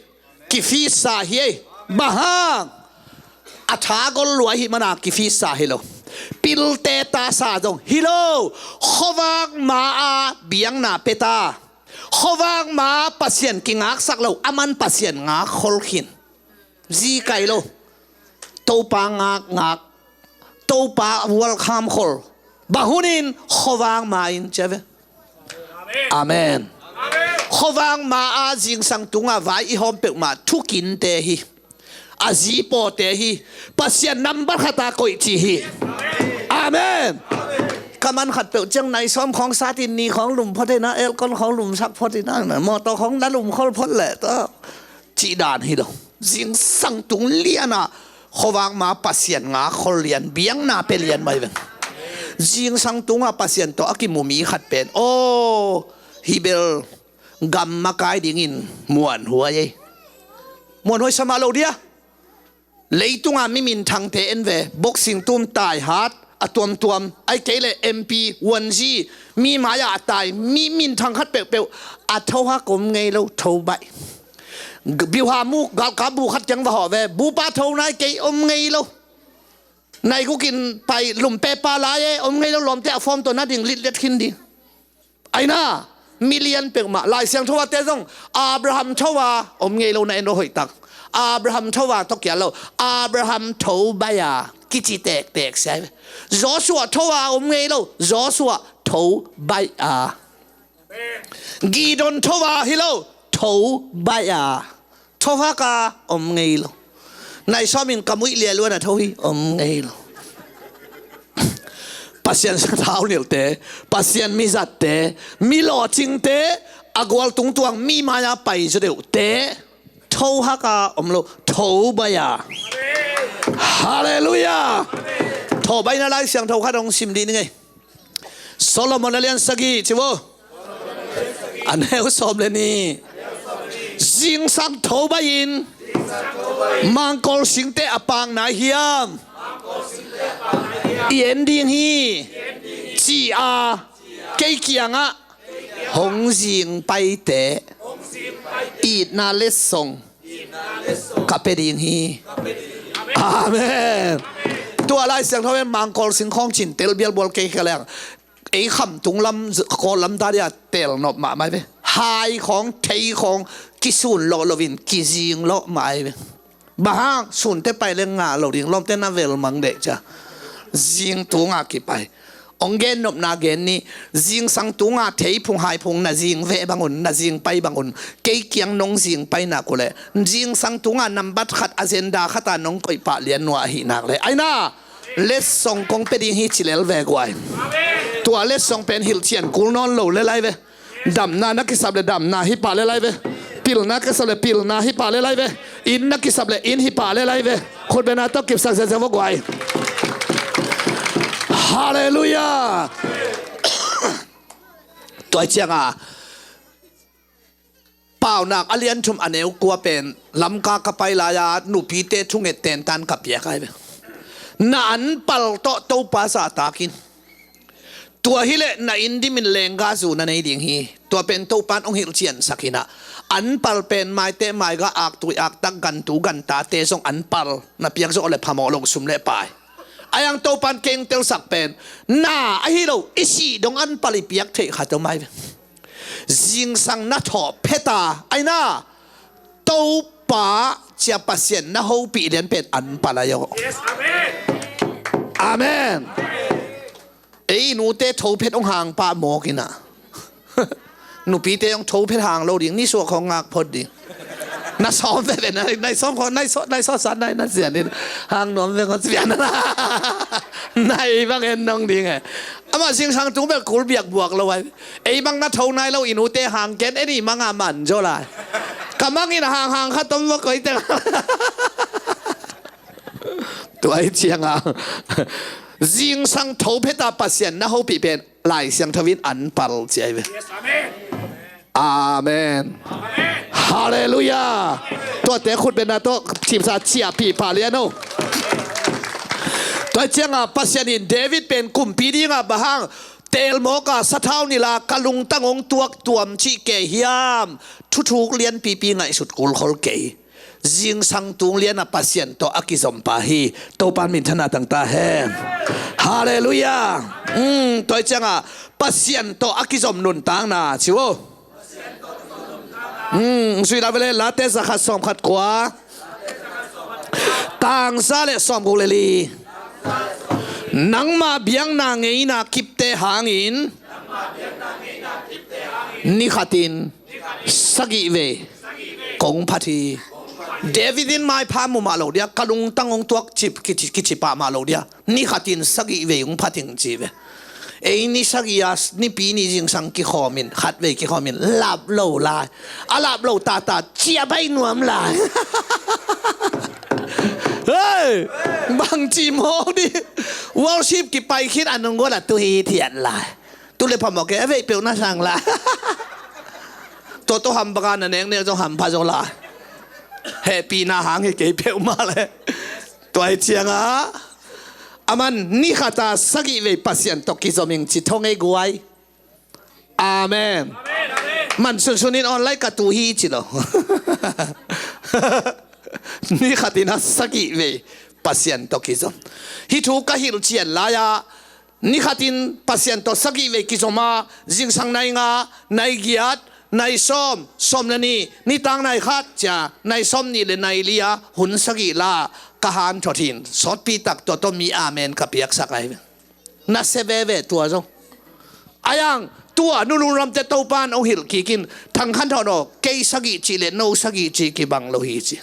Kifisa hi ei. Bang hang? A tha gol lua hi mana kifisa hi lo. Pilte tasa zong hi lo. Khuavak ma-a biakna pia ta. Khuavak ma Pasian kingaksak lo, aman Pasian ngak khol khin. Zi kai lo. Topa ngak ngak. Topa welcome khol. Bang hunin khuavak ma-in ci a ve. Amen. Khuavak ma-a zingsang tungah vai i hawm peuhmah thukinte hi. A zi pawte hi. Pasian nambat khata koih ci hi. Amen. Ka man khat peuh ciang nai sawm khawng satin ni khawng lum phot hi na, elkon khawng lumsak phot hi na, mawtaw khawng na lum khol phot leh ta cih dan hi lo. Zingsang tung lianah khuavak ma Pasian ngak khol lian, biakna pia lian mai veng. Zingsang tungah Pasian tawh a kimu mi khat pen aw, hi bel gam makai dingin muanhuai ei. Muanhuai sa mah lo dia. Leitungah mi minthangte en ve, boxing tum tai hat a tuamtuam, ai kei le M P, wanzi, mi mai-ah a tai mi minthang khat peuhpeuh a thohak om ngei lo, tho baih. Biuha muk galkap bu khat kiang va hawh ve, bupa tho nai kei om ngei lo. Naiguk in pai lumpepa lai e, om ngei lo, lawmte a form tawh na ding litlet khin ding. Aina, milian peuhmah Lai Siangtho ah te zong Abraham tho a om ngei lo, na en lo hoihtak. Abraham tho a tawh kial lo, Abraham tho baih a kici tektek sia hi ve. Joshua tho a om ngei lo, Joshua tho baih a. Gideon tho a hi lo, tho baih a. Tho hak a om ngei lo. Nai sawmin ka muih lialuan a tho hi, om ngei lo. Pasian sathau nilhte, Pasian mizatte, mi lawhcingte, a gual tungtuang mi mai-a pai zaw deuhte, tho hak a om lo, tho baih a. Halleluiah. Thawhbaihna Lai Siangtho khat hong sim dih ni ngei. Solomon a lian sagih ci vo. A neu sawm le nih. Zingsang thawhbaih in mangkol singte a paakna hiam i en ding hi, ci-a kei kiangah hong zing paite itna letsong ka pia ding hi. Amen. Tua Lai Siangtho in mangkol sing khawng cin tel bialbual kei kha leng ei khamtung lam, Kawl lam ta dia tel nop mahmah ve. Hai khawng, thei khawng kisun lawh loin kizing lawh mah ai ve. Bang hang sunte pai le ngah lo ding, lawmte na vel mang deh cia. Zing tunga kipai. Hong gen nopna gen ni, zingsang tunga thei phung hai phung na zing veh bangun, na zing pai bangun, kei kiang nong zing pai nak uhleh zingsang tunga nambat khat, agenda khata nong koih pah lian nuah ahih nak leh, aina letsong kong pia ding hi ci lel ve guai. Tua letsong pen hilhcian kul nawn lo le lai ve. Damna na kisap le damna hi pah le lai ve. Pilna kisap le pilna hi pah le lai ve. Inn na kisap le inn hi pah le lai ve. Khutbetna tawh kipsak ziazia vo guai. Halleluiah. Tua cianga Paunak a lian thum a neu kua pen Lamka ka pai lai-a nupite thunget tentan ka piak ai ve. Na anpal tawh Topa zahtakin. Tua hileh na inn dimin lengga zu na nei ding hi. Tua pen Topan hong hilhciansak hi nah. Anpal pen maite maiga aktui aktak gantu gantate zong anpal na piak zawh le phamawh lo sum le pai. Aiang Topan keng telsak pen na ahi lo i sih dong anpal i piak theih khat om ai ve. Zingsang na thawh pheta aina Topa cia Pasian na hopih lian pen anpal ai aw. Amen. Ei nute thophet hong hang pah mawk ina. Nupite hong thophet hang lo ding, nisuak hong ngak phot ding. Na sawm veve na, na sawm kho, na sawm, na sawm san na, na sian in hang nuam veng hong sian na. Na ei bang en nong ding e. Amah zingsang tung bel kul biak buak lo ai. Ei bang na tho nai lo i nute hang ken, ei ni manga man zaw lai. Ka mangin hang hang kha tom va koi teng. Tua i cianga zingsang tho pheta Pasian na hopih pen Lai Siangtho in anpal ci ai ve. Amen. Halleluiah. Tuate khutbetna tawh thimsa ciahpih pah lian o. Tua i cianga Pasian in David pen kumpi dinga bang hang teelmawka sathau nila ka lungtang hong tuak tuam cih kei hiam? Thuthuk lianpipi ngaihsut kulkhol kei. Zingsang tung liana Pasian tawh a kizompa hi. Topan minthanna tangta hen. Halleluiah. Tua i cianga Pasian tawh a kizom nuntakna ci vo. Sui la vele Late zakhat sawmkhat kua, tangsa le sawmguk le li. Nangma biakna ngeina kipte hangin nikhatin sagih vei kong phat hi. David in maipha mu mah lo dia, ka lungtang hong tuak cip kici, kici pah mah lo dia, nikhatin sagih vei hong phat hing ci ve. Ei ni sagih a nipi ni zingsang kikhawmin, khatvei kikhawmin lap lo lai. A lap lo tata ciah baih nuam lai. Hei, bangci maw di. Worship kipai khin a nunggol a tuhi thian lai. Tu le phamawh kei a veih peuh na sang lai. Tua tawh ham banga na neknek zong hampha zaw lai. Hehpihna hang hi kei peuhmah le. Tua i cianga aman nikhata sagih vei Pasian tawh kizom ing ci thong ei guai. Amen. Man sunsun in online ka tu hi ci lo. Nikhatin a sagih vei Pasian tawh kizom. Hih thu ka hilhcian lai-a nikhatin Pasian tawh sagih vei kizom a, zingsang nai nga, nai giat, nai sawm, sawm le nih, nitang nai khat cia, nai sawm nih le nai li a hun sagih la ka hanthot hin sawtpi tak tua tawh mi amen ka piaksak ai ve. Na sia veve tua zong. Aiang tua nulun ramte Topan hong hilh kikin, Thang Khan Thawn aw, kei sagih cih le no sagih cih kibang lo hi ci.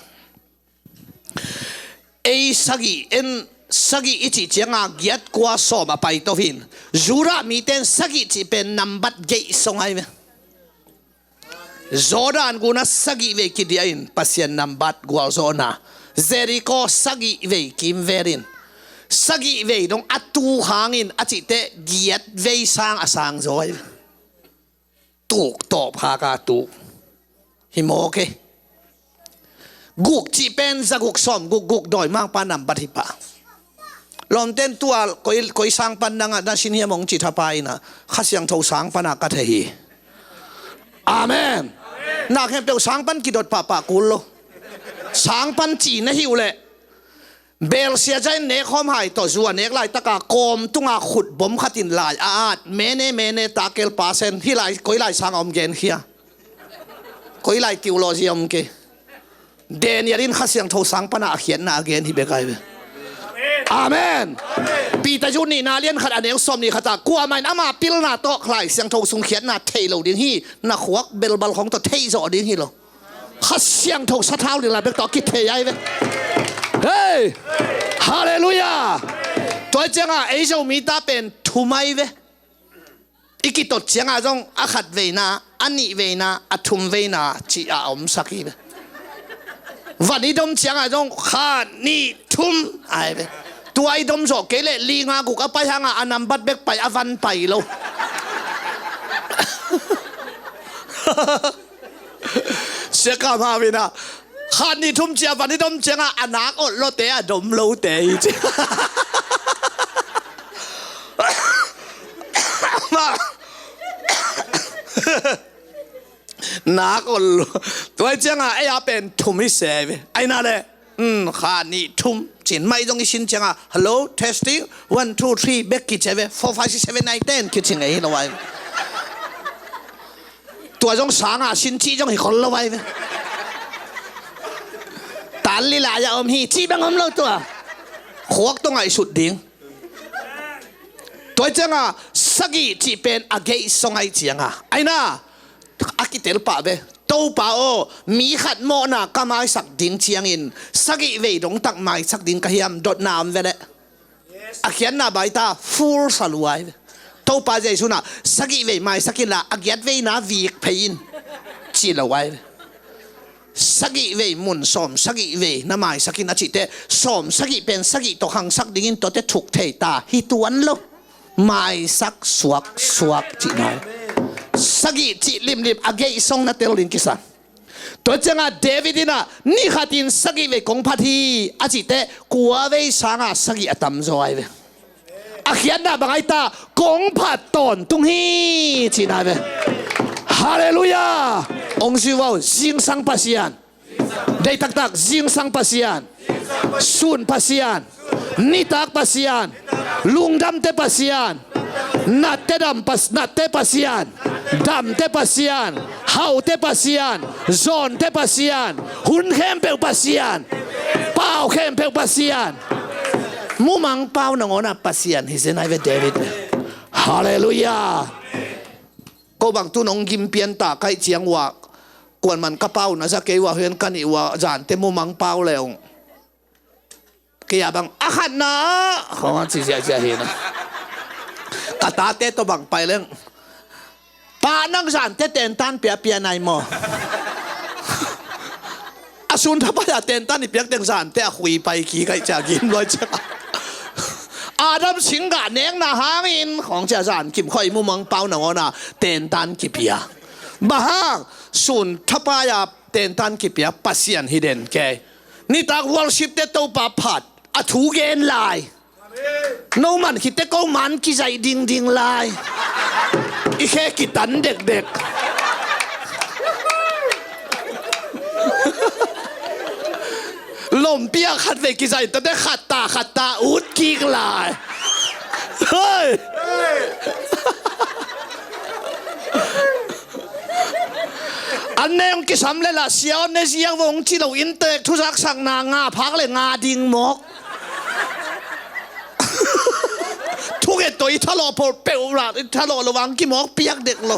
Ei sagih en, sagih i cih cianga giat kua sawm a paito hin. Judah mite in sagih cih pen nambat geih song ai ve. Jordan guna sagih vei kidiah in Pasian nambat gualzawhna. Jericho sagih vei kimvel in. Sagih vei dong a tu hangin a cihte giat vei sang a sang zaw hi. Tuk tawp khak a tuk hi maw ke. Guk cih pen za guk sawm guk guk dawimangpa nambat hi pah. Lawmten tua koi, koi sang pan nang a na sin hiam hong ci thapa in a, Kha Siangtho sang pan a ka thei hi. Amen. Na khempeuh sang pan kidot pahpah kul lo. Sang pan ci na hi uh leh, belsia zain nek hawm hai tawh zu a nek laitaka kawm tunga khut bom khatin lai a at, mene mene takel pasen, hih lai koi lai sang a om genkhia. Koi lai theology a om ke. Daniel in Kha Siangtho sang pana a khiatna a gen hi bek ai ve. Amen. Peter zu nihna lian khat a neu sawm nih khat ah, kuamah in ama pilna tawh Lai Siangtho sung khiatna thei lo ding hi, na khuak belbal khong tawh thei zawh ding hi lo. Kha Siangtho sathau ding lai bek tawh a kithei ai ve. Hei! Halleluiah! Tua cianga ei Zomi ta pen thum ai ve. I kitot cianga zong a khat veina, a nih veina, a thum veina ci a omsak hi ve. Van i dom cianga zong khat nih thum ai ve. Tua i dom zawh kei leh li nga guk a pai hanga a nambat bek pai a van pai lo. Siakam hau in a, khat nih thum cia van i dom cianga a nak olh lote a dom lote hi ci. Nak olh lo. Tua cianga ei a pen thum i se ve. Ai na le. Hmm, khat nih thum cin mai zong i sin cianga, hello, testing, one, two, three, bek kici ve, four, five, six, seven, nine, ten kici ngei hi lo ai. Tua zong sanga sin ci zong hi khol lo ai ve. Tan li lai a om hi ci bang om lo tua. Khuak tawh ngaihsut ding. Tua cianga sagih cih pen a geih song ai cianga. Ai na, a kitel pah ve. Topa aw, mi khat mawhna ka maisak ding ciangin sagih vei dong tak maisak ding ka hiam, dotna om ve leh. A khiatna baita full saluai ve. Topa Jesu na sagih vei maisak inla a giat veina vik phei in ci lo ai ve. Sagih vei mun sawm sagih vei na maisak in a cihte, sawm sagih pen sagih tawh khangsak dingin tuate thuk thei ta hi tuan lo. Maisak suak suak cihna. Sagih cih limlim a geih song na tel ding kisa. Tua cianga David in a, ni khatin sagih vei kong phat hi a cihte, kua vei sanga sagih a tamzaw ai ve. A khiatna bang ai ta, kong phat tawntung hi cihna ai ve. Halleluiah. Ong ziu aw, zingsang Pasian. Dei taktak, zingsang Pasian, sun Pasian, nitak Pasian, lungdamte Pasian, natte dam pas, natte Pasian, damte Pasian, haute Pasian, zawnte Pasian, hun khempeuh Pasian, pau khempeuh Pasian. Mumang pau nangawna Pasian hi zen ai ve David ve. Halleluiah. Ko bang tu nong gim pian ta kaih ciang ua, kuan man ka pau na za kei ua, hian ka nih ua, zante mumang pau le ong. Kei a bang a khatna khong a ci ziahziah hi na. Ka tate tawh bang pai leng, pa nang zante tentan piapia nai maw? A sun thapai a tentan i piak teng zante a khui pai kik ai cia gim luai cia. Adam singgah nekna hangin khong cia zan kim khoi mumang pau nangawna tentan kipia. Bang hang sun thapai a tentan kipia Pasian hi den kei. Nitak worship te Topa phat a thu gen lai. No man khite ko man kizaih dingding lai. I khe kitan dekdek. Lompi a khat vei kizaih tate khat ta khat ta ut kik lai. Hei. An ne hong kisam le lah sia on ne ziang vong ci lo in tek thuzak sakna nga phak le nga ding mawk. Thuge toi thalawh pawh peuh lah thalawh lo vang kimawk piak dek lo.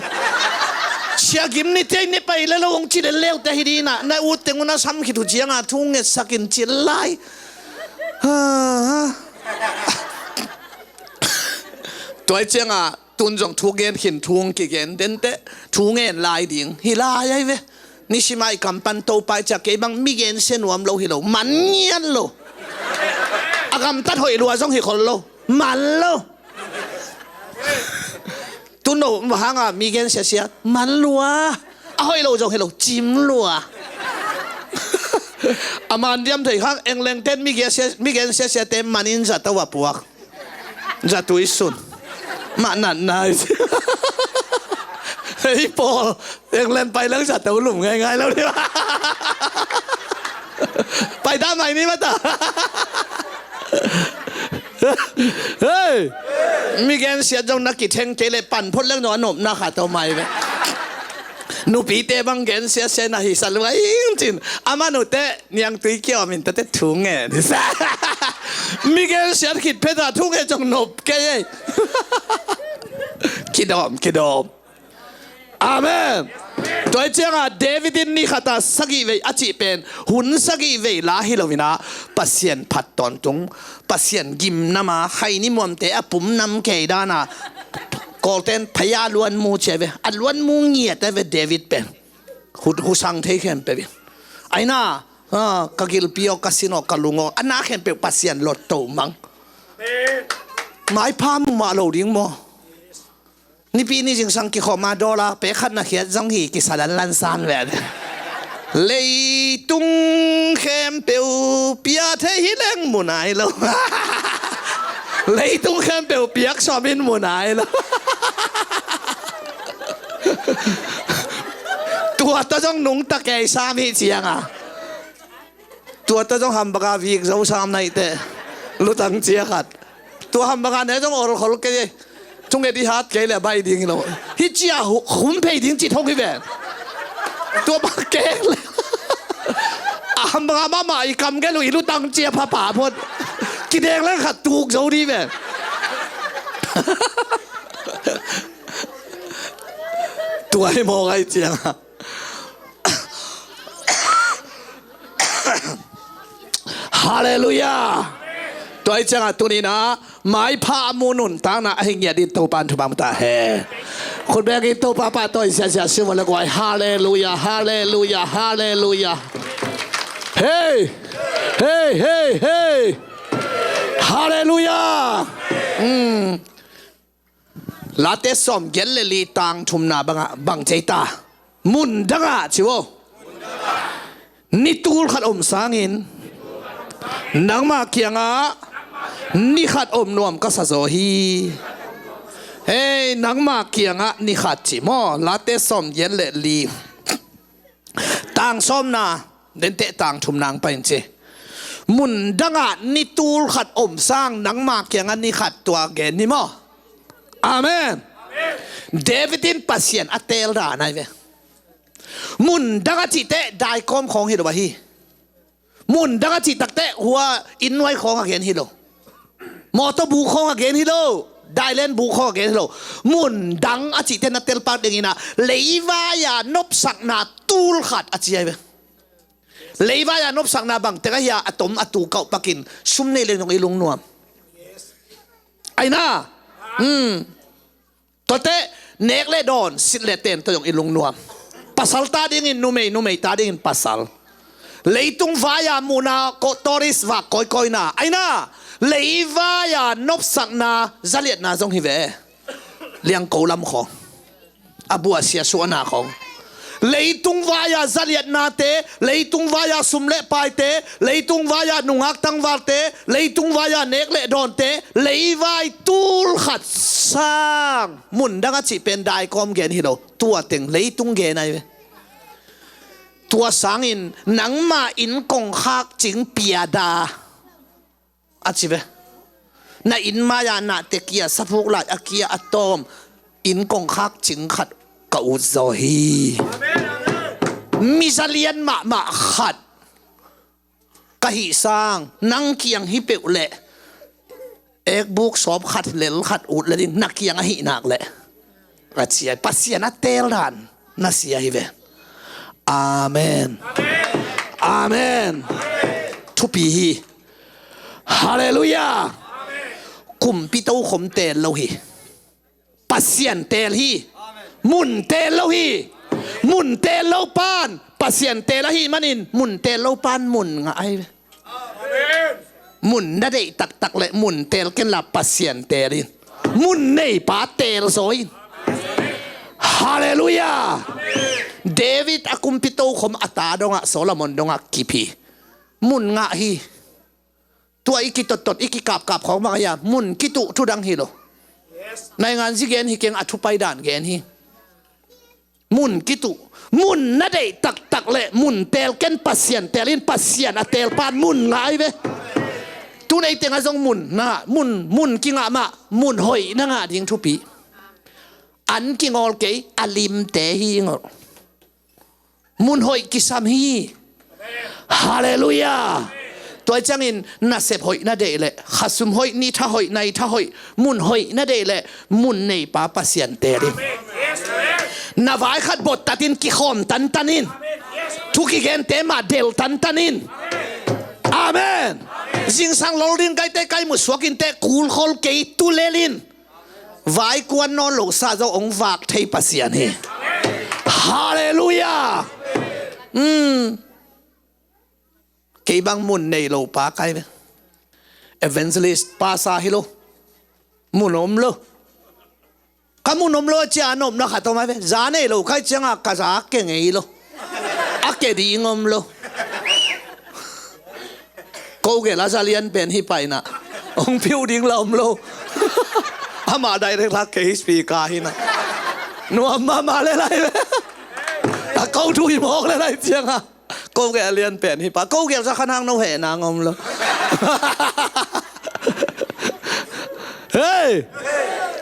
Sia gim ni tei ne pai le lo hong ci le leute hi dina na ut teng una sam khit uh cianga thu ngetsakin cil lai. Tuai cianga tun zong thu gen khin thu hong kigen dente thu ngen lai ding hi lai ai ve. Nisimah i kam pan Topa i ciah kei bang mi gen sia nuam lo hi lo man ngiat lo. A gamtat hoih lua zong hi khol lo. Man lo. Tu no hanga mi gen siasia man lua. A hoih lo zong hi lo, cim lua. A man diam thei khang, England ten mi gen sia, mi gen siasia te manin zato a puak. Zatui sun. Mah natna i ci. Hei Paul, England pai lang zato lum ngaingai lo ni. Pai dah mai ni mata. Hei. Mi gen siat zong na kitheng kei le pan phot leng zong a nopna kha to mai ve. Nupite bang gen siasia na hi sa lua ing cin. Amah nute niangtui kiau a min tate thu nge ni sa. Mi gen siat khit phet a thu nge zong nop kei ei. Kidawm, kidawm. Amen. Tua hi cianga David in ni khata sagih vei a cih pen hun sagih vei la hi lo ina, Pasian phat tawntung, Pasian gimnama hai ni muamte a pum nam kei dana Kawlten phaya luanmu cia ve, a luanmu ngiat a ve David pen. Hu, husang thei khempeuh in. Aina, ah, ka gilpi aw, ka sin aw, ka lung aw, a na khempeuh Pasian lot to mang. Maipha mumah lo ding maw? Nipi ni zingsang kikhawma dawla pek khat na khiat zong hi kisa lanlan san ve. Leitung khempeuh pia thei hi leng munai lo. Leitung khempeuh piak sawmin munai lo. Tua ta zong nungta kei sam hi cianga. Tua ta zong hambaka vik zo sam naite. Lutang cia khat. Tua hambaka ne zong ol khol kei. Chung e di hat kei le bai ding lo. Hi cia hu, hum phei ding ci thong hi ve. Tua ba kek le. A hambaka mama i kam gelu i lutang cia phapa phot. Kideng leng khat tuk zo di ve. Tua hi mawk ai cianga. Halleluiah. Tua hi cianga tunina maipha a mu nuntakna a hi ngiat din Topan thupha mu ta he. Khut bengin Topa pahtawi siasia siu le guai. Halleluiah, halleluiah, halleluiah. Hei. Hei, hei, hei. Halleluiah. Late sawm giat le li tang thumna bangah bang ceita. Mun dangah ci vo. Ni tul khat om sangin nangma kiangah ni khat om nuam ka sa zaw hi. Hei, nangma kiangah ni khat ci maw? Late sawm giat le li. Tang sawmna denteh tang thumna ang pain ci. Mun dangah ni tul khat om sang nangma kiangah ni khat tua gen ni maw? Amen. David in Pasian a teel dan ai ve. Mun dangah cihteh daikawm khawng hi lo ahi. Mun dangah cihtakteh hua innnuai khawng a gen hi lo. Mawtaw buk khawng a gen hi lo. Dailen buk khawng a gen hi lo. Mun dang a cihte na telpak dingina leivai-a nopsakna tul khat a ci ai ve. Leivai-a nopsakna bangtek ahi-a a tom a tu kauh pakin sum nei leng zong i lungnuam. Aina. Tuate nek le dawn, sit le ten tawh zong i lungnuam. Pasal ta dingin numei, numei ta dingin pasal. Leitung vai-a muhna ko tourist vak kawikawina aina. Leivai-a nopsakna zaliatna zong hi ve. Liangko lam khawng, a buahsia suahna khawng. Leitung vai-a zaliatnate, leitung vai-a sum le paite, leitung vai-a nungak tangvalte, leitung vai-a nek le dawnte, leivai tul khat sang mun dang a cih pen daikawm gen hi lo. Tua teng leitung gen ai ve. Tua sangin nangma inn kongkhak cing piada a ci ve. Na inn mai-a nahte kia, saphuk lai a kia a tawm, inn kongkhak cing khat ka ut zaw hi. Mi zalian mahmah khat ka hih sang nang kiang hi peuh leh ekbuk sawp khat lel khat ut le ding, na kiang ahih nak leh a ci ai. Pasian a teel dan na sia hi ve. Amen. Amen. Thupi hi. Halleluiah. Kumpi tokhom teel lo hi. Pasian teel hi. Mun teel lo hi. Mun teel lo pan Pasian teel ahih manin mun teel lo pan mun ngah ahi ve. Mun na deih taktak le mun teel ken la Pasian teel in. Mun neipa teel zaw in. Halleluiah. David a kumpi tokhom a ta dongah Solomon dongah kip hi. Mun ngah hi. Tua i kitottot i kikapkap khawng bang a hia, mun kituh thudang hi lo. Naingan zi gen hi keng, a thupai dan gen hi. Mun kituh. Mun na deih taktak le mun teel ken Pasian teel in, Pasian a teel pan mun ngah ai ve. Tun ei tengah zong mun na ngah, mun, mun kingah mah, mun hoih na ngah ding thupi. An kingawl kei, a limte hi ngawl. Mun hoih kisam hi. Halleluiah. Tua ciangin nasep hoih na deih leh, khasum hoih, ni tha hoih, nai tha hoih, mun hoih na deih leh, mun neipa Pasian teel in. Na vai khat bot tatin kikhawm tantan in. Thu kigente mah del tantan in. Amen. Zingsang lol ding kaite kai mu suak inteh, kulkhol kei, tulel in. Vai kuan nawn lo sa zong hong vak thei Pasian hi. Halleluiah. Kei bang mun nei lo pa kai ve. Evangelist, pastor hi lo. Mun om lo. Ka mun om lo a cia, a nopna khat om ai ve. Za nei lo kai ciangah ka za ke ngei lo. A ke ding om lo. Ko gelh a za lian pen hi paina. Hong piu ding la om lo. Amah direct lak kei speaker hi na. Nuam mahmah le lai ve. A ko thu hi mawk le lai ciangah. Ko gelh a lian pen hi pa. Ko gelh za khan hang no heh nang om lo. Hei.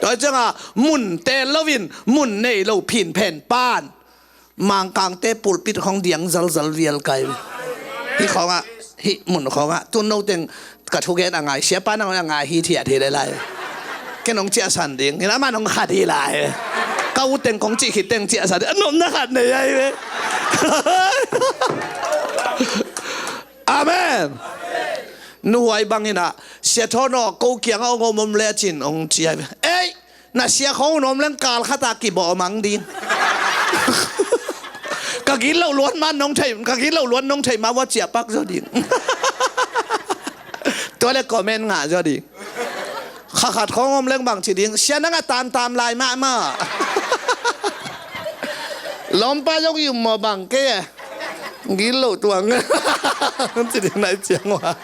Tua ciangah mun teel loin mun nei lo phin phen pan Mangkangte pulpit khawng diang zalzal vial kai. Hih khawngah, hih mun khawngah tun no teng ka thugen a ngai, siapa nang a ngai hi thiat hi le lai. Ken hong ciahsan ding, ina man hong khat hi lai. Ka u teng kong cih khit teng ciahsan ding, a nopna khat nei ai ve. Amen. Nuhuai bangin ah, Sia Thawn aw, ko kiangah hong om om lecin hong ci ai ve. Ei, na sia khawng hong om leng kal khat a kibawh mang ding. Ka gilo luan man nong thei, ka gilo luan nong thei ma vua ciahpak zaw ding. Tua le comment ngah zaw ding. Kha khat khawng om leng bang ci ding, sia nang a tantam lai mahmah. Lawmpa zong i um maw bang kei e. Gilo tuang. Ci ding nai ciang ua.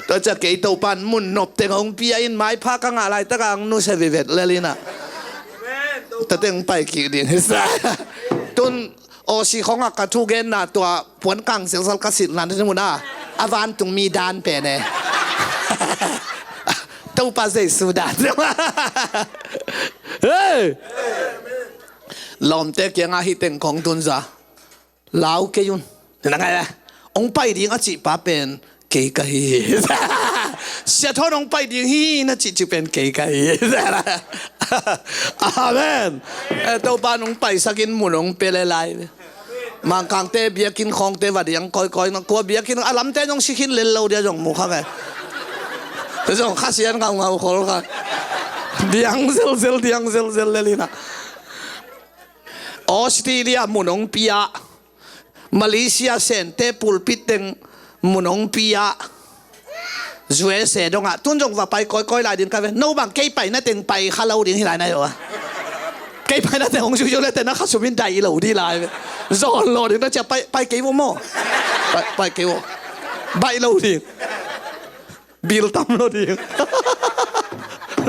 Tua cia kei Topan mun nop teng hong pia in, maipha ka ngah laitak a ang nusia vivet lel ina. Tua teng pai kik ding hi sa. Tun Aussie khawngah ka thugenna tua puan kang selzal ka silhna ni mun a, a vantung mi dan pen e. Topa Jesu dan. Hei. Lawmte kiangah hih teng kong tunza. Lau kei un. Na ngai a, hong pai ding a cih pa pen kei ka hi. Sia Thawn hong pai ding hi na cih cih pen kei ka hi. Amen. Eh, Topa nong paisak in mun hong pia le lai. Mangkangte biakinn khawngte va diang kawikawi na, kua biakinn a lamte zong si khin lel lo dia zong mu kha ngai. Zong Kha Sian ngaungau khol kha. Diang zelzel, diang zelzel lel ina. Australia mun hong pia. Malaysia Sente pulpit teng mun hong pia. U S A dongah tun zong va pai kawikawi lai ding ka ve. No bang kei paina teng pai kha lo ding hi lai na yo a. Kei paina teng hong zuizu le tena kha sumin daih lo ding lai ve. Zawn lo ding na cia pai, pai kei vo maw. Pai, pai kei vo. Baih lo ding. Bil tam lo ding.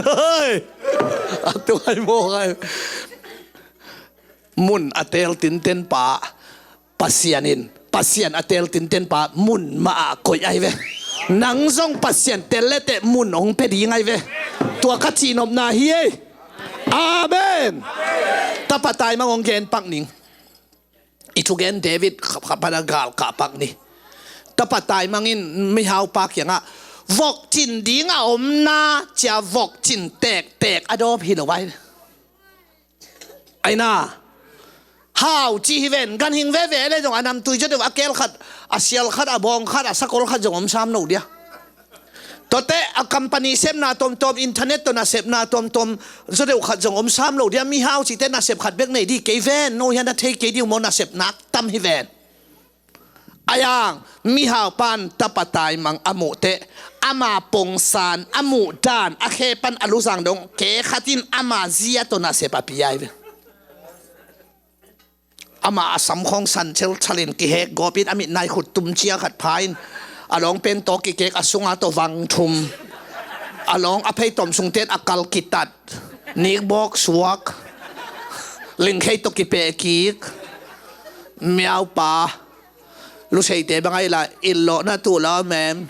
Hei. A tuai maw kai. Mun a teel tinten pa Pasian in, Pasian a teel tinten pa mun mah ah koih ai ve. Nang zong Pasian teel leteh mun hong pia ding ai ve. Tua ka cihnopna hi ei. Amen. Tapa taimang hong gen pak ning. I thugen David kha, kha, pana gal kah pak ni. Tapa taimang in mihaupa kiangah vokcin ding a omna cia vokcin tektek a dawp hi lo ai. Aina. Hau ci hi ven, ganhing veve le zong a namtui zaw deuh a kel khat, a sial khat, a bawng khat, a sakol khat zong om sam lo dia. Tuate a company sepna tomtom, internet tawh nasepna tomtom zaw deuh khat zong om sam lo dia. Mihau cite nasep khat bek nei di kei ven, no hian a thei kei di uh maw, nasep nak tam hi ven. Ayang, mihau pan tapa taimang a muhteh ama pongsan, a muhdan, a khe pan a luzang dong, khe khat in ama zia tawh nasep a pia hi ve. Ama a samkhawng san chelchal in kihek gawp in a mit nai khut tum cia khat pha in a lawng pen tawh kikek a sunga tawh vang thum. A lawng a pheitom sungten a kal kitat. Nikbawk suak. Lingkhei tawh kipeh kik. Miaupa. Luseite bang ahi la, illawhna tuh la om em.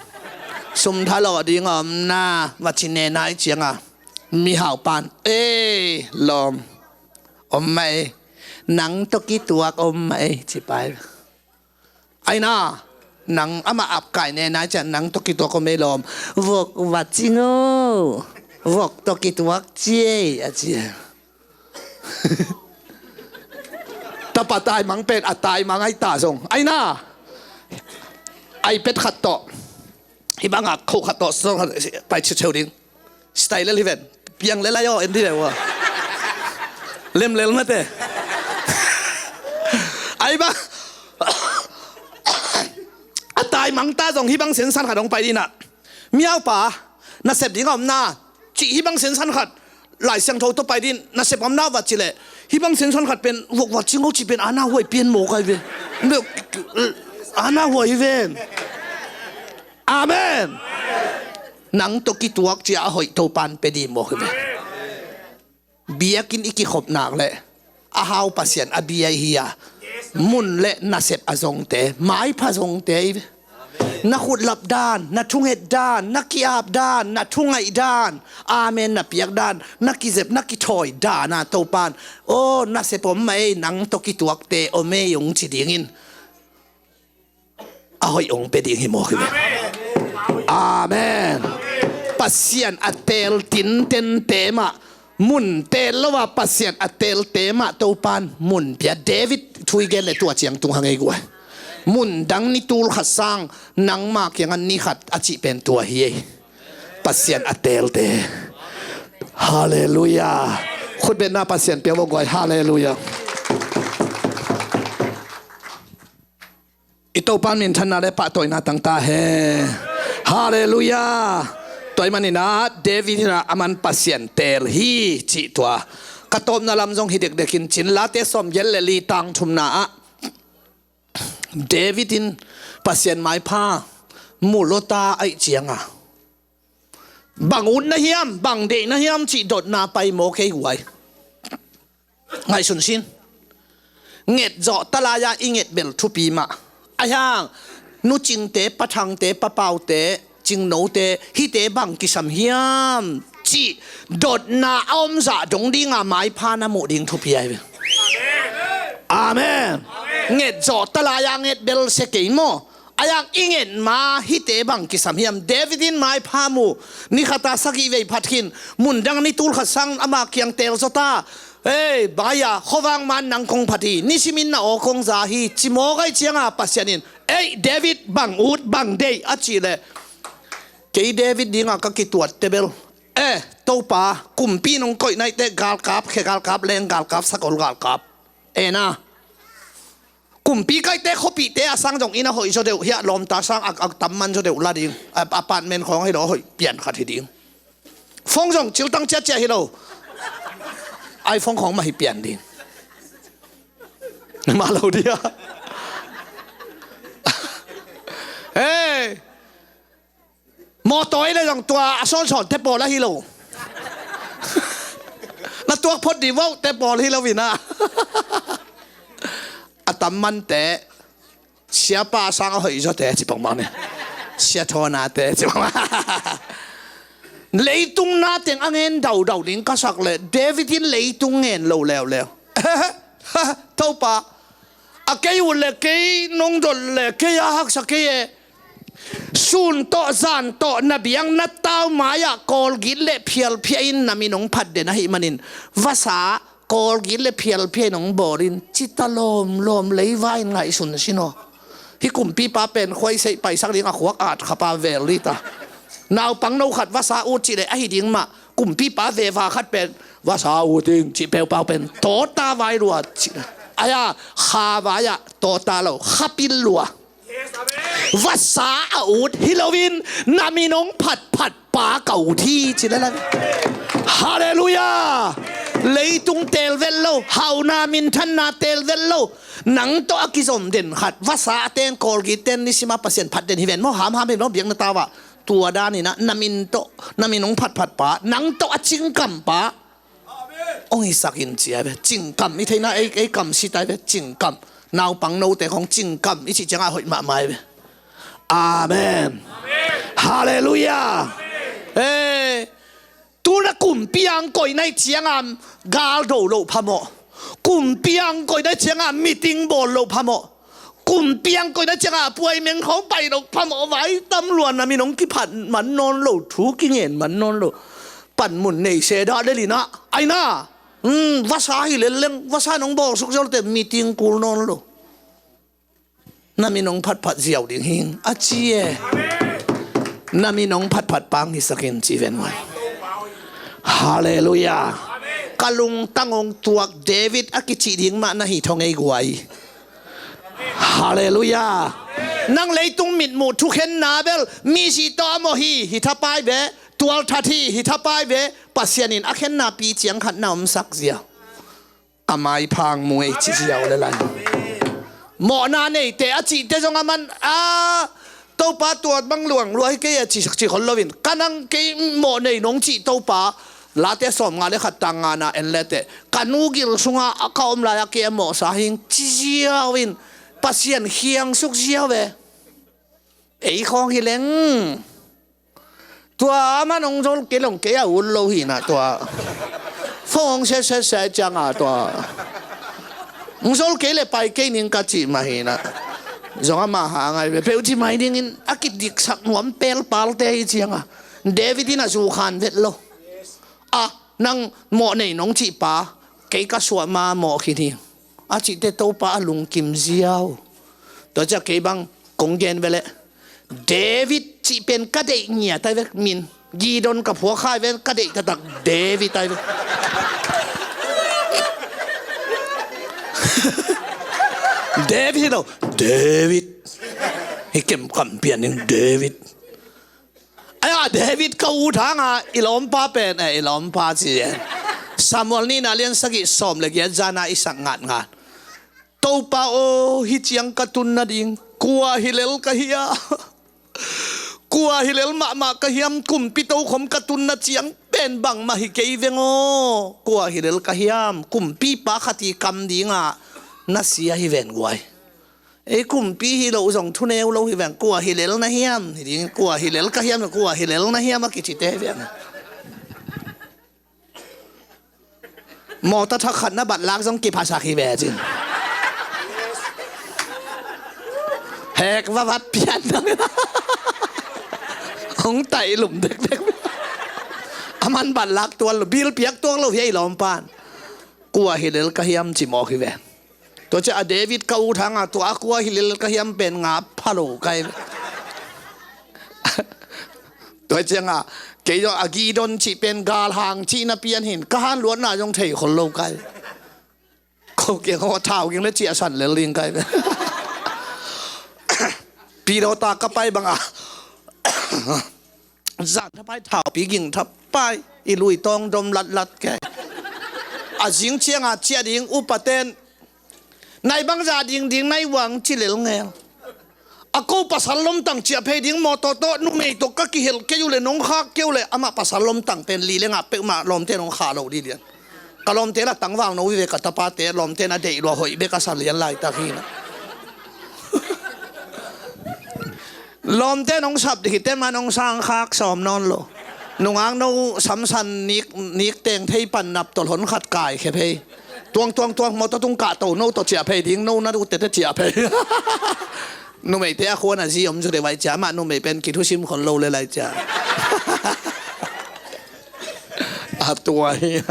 Sum thalawh ding a om na. Va ci ne nai cianga. Mihau pan. Ei, lawm. Om mah ei. Nang tawh kituak om mah ei. Ci pai. Aina. Nang amah ap kai ne nai ciang nang tawh kituak om ei lawm. Vok va cing o. Vok tawh kituak ci ei. A ci. Tapa taimang pen a taimang ai ta zong. Aina. Ai pet khat tawh. Hi bangah kho khat tawh. Pai cheu cheu ding. Style lel hi ven. Piang lel ayo en di le wa. Lem lel mate. Ai bang. A taimang ta zong hi bang sensan khat hong pai dina. Miaupa. Nasep ding a om na. Cih hi bang sensan khat. Lai Siangtho tawh pai din nasep om na va ci leh. Hi bang sensan khat pen vok va cing o ci pen ana huai pian mawk ai ve. Ana huai hi ven. Amen. Nang tawh kituak cia a hoih Topan pe di mawk hi ve. Biakinn i kikhop nak leh a hau Pasian a bia hi a, mun le nasep a zongte, maipha zongte i ve. Na khutlap dan, na thunget dan, na ki-ap dan, na thungaih dan, amen na piak dan, na kizep, na kithawi dan a Topan, aw nasep om mah ei, nang tawh kituakte om ei ung ci dingin a hoih ong pe ding hi mawk hi ve. Amen. Pasian a teel tintente mah, mun teel lo a Pasian a teelte mah Topan mun pia. David thu i gen le tua ciang tung hang ei guai. Mun dang ni tul khat sang nangma kiangah ni khat a cih pen tua hi ei. Pasian a teelte. Halleluia. Khutbetna Pasian pia vo guai. Halleluia. I Topa minthanna le pahtawina tangta he. Halleluia. Tua i maninah David hinah a man Pasian teel hi cih tua. Ka tawpna lam zong hi dekdekin cin Late sawmgiat le li tang thumna ah David in Pasian maipha mu lota aih cianga bang ut na hiam, bang deih na hiam cih dotna pai maw kei guai. Ngaihsun sin. Nget zawh talai-a i nget bel thupi mah. Ahiang, nucingte, pathangte, papaute, cingnote, hihte bang kisam hiam cih dotna a om zah dong dinga maipha na muh ding thupi ahi ve. Amen. Nget zawh talai-a nget bel sia kei maw. Ahiang i nget ma hihte bang kisam hiam. David in maipha mu, ni khata sagih vei phat khin, mundang ni tul khat sang ama kiang teel zawta. Ei, bang ahi a, khuavang man nang kong phat hi, nisimin na aw kong za hi, ci mawk aih cianga Pasian in, ei, David bang ut, bang deih a cih leh, kei David dinga ka kituat tebel. Eh, Topa, kumpi nong koih naite galkap, khe galkap, leng galkap, sakol galkap. Eh na. Kumpi kaite khuapihte a sang zong inn a hoih zaw deuh hiah lawmta sang a, a tam man zaw deuh la ding. A, apartment khawng hi lo a hoih pian khat hi ding. Phone zong ciltang ciatciat hi lo. iPhone khawng mah hi pian ding. Mah lo dia. Hey. Mawtaw i le zong tua a sawnsawnte pawl ahi lo. Na tuak phot di vauhte pawl hi lo inah. A tam mante siapa a sang a hoih zawte ci pongmang ni. Sia thawnate ci pongmang. Leitung nateng a ngen daudau ding ka sak leh David in leitung ngen lo leuleu. Topa, a kei ut le kei nong dot le kei a haksa kei e. Sun tawh zan tawh na biang na tau mai-ah kawlgit le phialphia in na min hong phatden ahih manin vasa kawlgit le phialphia in hong bawl in cita lawmlawm leiva in ngaihsun sin aw. Hih kumpipa pen khuaiseih paisak ding a khuak at khapa vel dita. Naupang no khat vasa ut cih le ahi ding mah kumpipa veva khat pen vasa ut ding cih peupau pen tawta vai lua cih le ahi a kha vai-ah tawta lo khapil lua. Vasa a ut hi loin na min hong phatphat pa ka ut hi, ci lel a. Halleluiah. Leitung teel vet lo, hauna minthanna teel vet lo, nang tawh a kizom den khat vasa a ten, Colgate ten, nisima Pasian phat den hi ven maw, hamham hi maw, biakna tau ah. Tua danin ah na min tawh, na min hong phatphat pa, nang tawh a cingkam pa hong hisak in, ci ai ve. Cingkam i theihna, ei, ei kam si tai ve, cingkam. Naupang note khong cingkam i cih ciangah hoih mahmah ai ve. Amen. Halleluiah. Eh, tu na kumpi ang koih nai ciangah gal do loh phamawh. Kumpi ang koih nai ciangah meeting bawl loh phamawh. Kumpi ang koih nai ciangah puai meng khong pai loh phamawh. Vai tam lua, na min hong kiphat man nawn lo, thu kingen man nawn lo. Panmun nei se dah lel in ah, ai na. Hmm, vasa hi lel leng, vasa nong bawlsuk ziau lote meeting kul nawn lo. Na min hong phatphat ziau ding hing, a ci e. Na min hong phatphat pa hong hisak in, ci ven guai. Halleluiah. Ka lungtang hong tuak, David a kicih ding mah na hi thong ei guai. Halleluiah. Nang leitung mitmuh thukhenna bel misi tawh a mawh hi, hi thapai ve. Tualthat hi, hi thapai ve. Pasian in a khenna pi ciang khat na omsak ziau. A maiphang mu ei ci ziau le lai. Mawhna neite a cihte zong a man a, Topa, tua bang luang lua hi kei a ci, ci khol loin, ka nang kei mawh nei nong cih Topa, Late sawmnga le khat tang ngana en leteh, ka nu gil sungah a ka om lai-ah kei a mawhsa hing ci ziau in Pasian khiangsuk ziau ve. Ei khawng hi leng. Tua a man hong zol kei long kei a ut lo hi na tua. Phone hong set set set ciangah tua. Hong zol kei le pai kei ning ka cih mah hi na. Zong amah ha ngai ve. Peuh ci mai dingin a kidiksak nuam pelpalte hi ciangah. David in a zukhan vet lo. A, nang mawh nei nong cih pa, kei ka suah ma mawh khin hi. A cihte Topa a lungkim ziau. Tua ciah kei bang kong gen ve leh, David cih pen ka deih ngiat ai ve min. Gideon ka phuak khai ven, ka deih taktak David ai ve. David hi lo, David. Hi kem kam pian in David. Ai a, David ka ut hanga i lawmpa pen, eh, i lawmpa ci e. Samuel nihna lian sagih sawm le giat zana i sak ngatngat. Topa aw, hih ciang ka tun nading kua hi lel ka hiam? Kua hi lel mahmah ka hiam? Kumpi tokhom ka tunna ciang pen bangmah hi kei veng aw. Kua hi lel ka hiam? Kumpipa khat i kam dingah na sia hi ven guai. Ei kumpi hi loh zong thuneu lo hi veng. Kua hi lel na hiam? Hi ding, kua hi lel ka hiam? Kua hi lel na hiam a kicite hi veng. Mawtaw thak khat na batlak zong kiphasak hi ve cin. Hek vavat pian dang. Hong taih lum dekdek. A man batlak tuan lo, bil piak tuak lo hi ei lawmpan. Kua hi lel ka hiam ci mawk hi ve. Tua ciah a David ka ut hanga tua a kua hi lel ka hiam pen nga pha lo kai. Tua cianga kei zong a Gideon cih pen galhang cihna pian hin ka hanluatna zong thei khol lo kai. Ko kiang haw thau ging le ciah san lel ding kai. Pilawta ka pai banga zan thapai, thaupi ging thapai, i lui tawng dom latlat kei. A zing cianga ciah ding upaten nai bangza dingding nai uang ci lel ngel. A ko pasal lomtang ciah phei ding mawtaw tawh numei tawh ka kihel kei uh le nong khak kei uh le amah pasal lomtang pen li le ngah peuhmah lawmte nong khah lo dih lian. Ka lawmte la tangval no vive ka tapate lawmte na deih lua hoih bek a sa lian laitak hi na. Lawmte nong sap dih hi te man hong sang khak sawm nawn lo. Nungak no samsan nik, nik teng thei pan nap tawh hon khat kai khe phei. Tuang tuang tuang mawtaw tung kah to no tawh ciah phei ding no na du tete ciah phei. Numeite a khuan a zi om zu de vai ciah mah numei pen kithusim khon lo le lai ciah. A tua hi.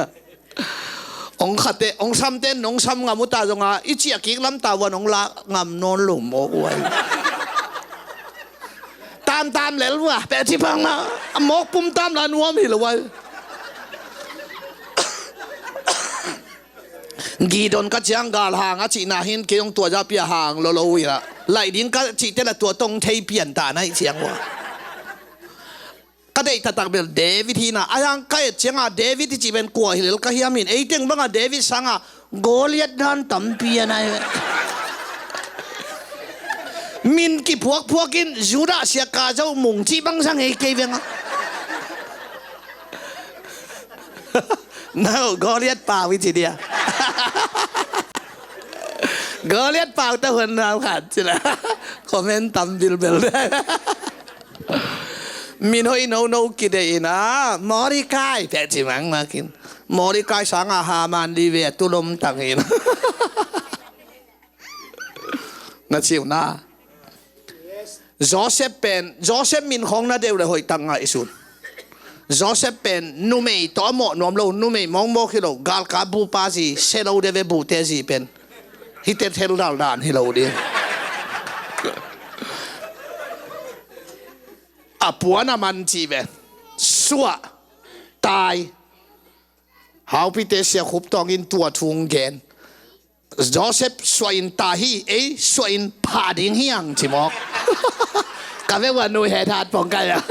Ong khate, ong samte nong sam ngam uta zonga i ciah kik lamta ua nong lak ngam nawn lo mawk uai. Tamtam lel ua peh ci pang ma a mawk pum tam la nuam hi lo uai. Gideon ka ciang galhang a cihna hin kei ong tua zapi a hang lo lo ila Laih ding ka cihte la tua tong thei pian ta na hi ciang ua. Ka deih taktak bel David hi na, a hiang ka et cianga David hi cih pen kua hi lel ka hiam in, ei teng banga David sanga Goliath dan tampi a nai. Min kiphuakphuak in Judah sia ka zo mung cih bang zang ei kei venga. No, Goliath pau i ci dia. Goliath pau ta huan nau khat cila. Comment tam bilbel. Min hoih nono kideih ina Mordecai pia ci mangmakin. Mordecai sanga Haman di ve tulom tangin. Na ciu na. Joseph pen, Joseph min khong na deuh le hoih tak ngai sun. Joseph pen numei tawh a mawh nuam lo, numei mawngmawk hi lo, galkap bupa zi, se lo deuh ve bute zi pen. Hite thel daldan hi lo ding. A puan a man cih ve. Suah. Tai. Haupite sia khup tawngin tua thung gen. Joseph suahin ta hi, ei suahin pha ding hiang ci mawk. Ka ve ua nui he that pong kai a.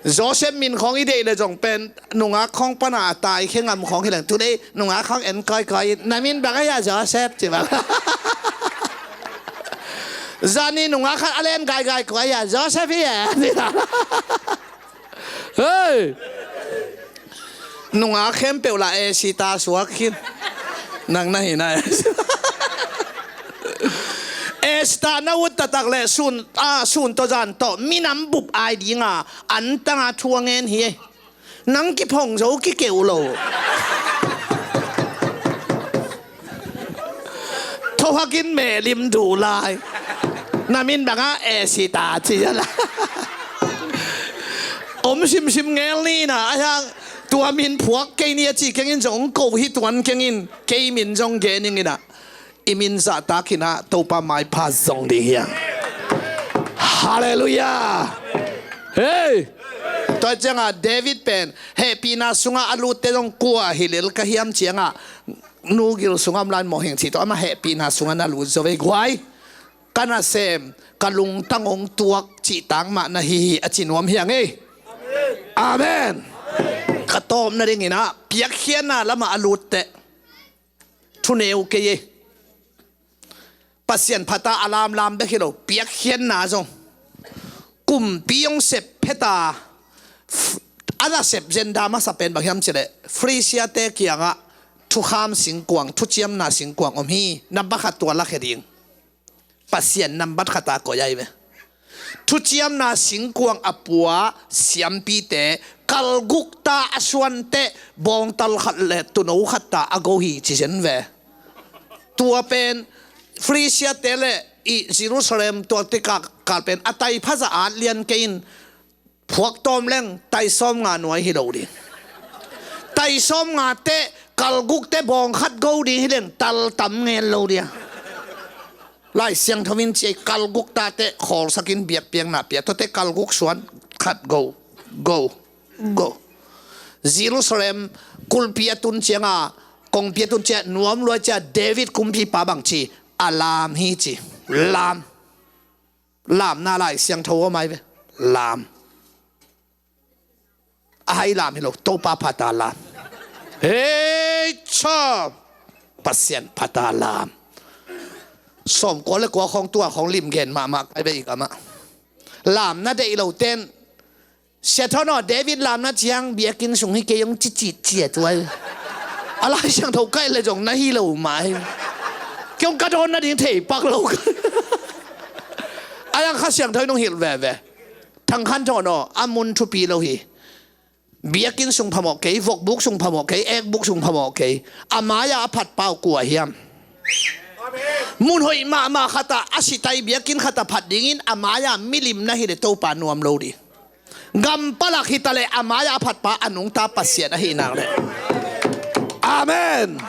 Joseph min khong i deih le zong pen nungak khong pana a tai khe ngam khong hi leng. Tudei nungak khong en koikoi in na min bang a hia Joseph ci bang. Zani nungak khat a len gaigai kua hia Joseph hi e. Hei! Nungak khempeuh la Esita suak khin. Nang na hi na Esita na ut taktak le sun, a, sun tawh zan tawh minam bup ai dinga an tanga thu a ngen hi. Nang kiphong zo kikeu lo. Thohakin mehlim duh lai. Na min banga Esita ci a la. Om simsim ngel ni na a hiang tua min phuak kei ni a ci kengin zong ko hi tuan kengin kei min zong gening ina. I min zahtak ina Topa maipha zong ding hiang. Halleluiah. Hei. Tua cianga David pen hehpihna sunga a lutte zong kua hi lel ka hiam cianga nugil sunga om lain mawh hing cih tawh ama hehpihna sunga na lut zo vei guai. Ka nasem ka lungtang hong tuak cih tang mah na hi hi a ci nuam hiang ei. Amen. Ka tawpna dingina piakkhiatna lama a lutte thuneu kei ei. Pasian phata a lamlam bek hi lo piakkhiatna zong kumpi hong sep pheta. A nasep zenda masa pen bang hiam cileh Phrisiate kiangah thukham singkuang, thuciamna singkuang om hi. Nambat khat tua lakhia ding. Pasian nambat khata koih ai ve. Thuciamna singkuang a pua siampite kalgukta a suante bawngtal khat le tuno khatta a go hi ci zen ve. Tua pen Phrisiate le i Jerusalem tua tikah kal pen a taiphaza at lian kei in phuak tawm leng taisawm nga nuai hi lo ding. Taisawm nga te kalguk te bawng khat go ding hi leng tal tam ngen lo dia. Lai Siangtho in ciai kalguk tate khawlsakin biakpiakna pia tuate kalguk suan khat go go go. Jerusalem kulpi a tun cianga kongpi a tun cia nuam luai cia David kumpipa bang ci a lam hi ci. Lam. Lamna Lai Siangtho om ai ve. Lam. A hai lam hi lo Topa phata lam. Hei cha. Pasian phata lam. Sawm kua le kua khong tua khong lim gen mahmah kai ve ik amah. Lamna deih lo ten Sia Thon aw, David lamna ciang biakinn sung hi kei hong cicit cia tuai. A Lai Siangtho kaih le zong na hi lo mai. Kei hong ka dawn nading thei pak lo. A yang Kha Siangtho in hong hilh veve. Thang Khan Thon aw, a mun thupi lo hi. Biakinn sung phamawh kei, vokbuk sung phamawh kei, ekbuk sung phamawh kei. A mai-a a phat pau kua hiam. Mun hoih mahmah khata a sitai biakinn khata phat dingin a mai-a milim na hi le Topa nuam lo ding. Gam palak hitaleh a mai-a a phatpa a nungta Pasian ahi nak leh. Amen.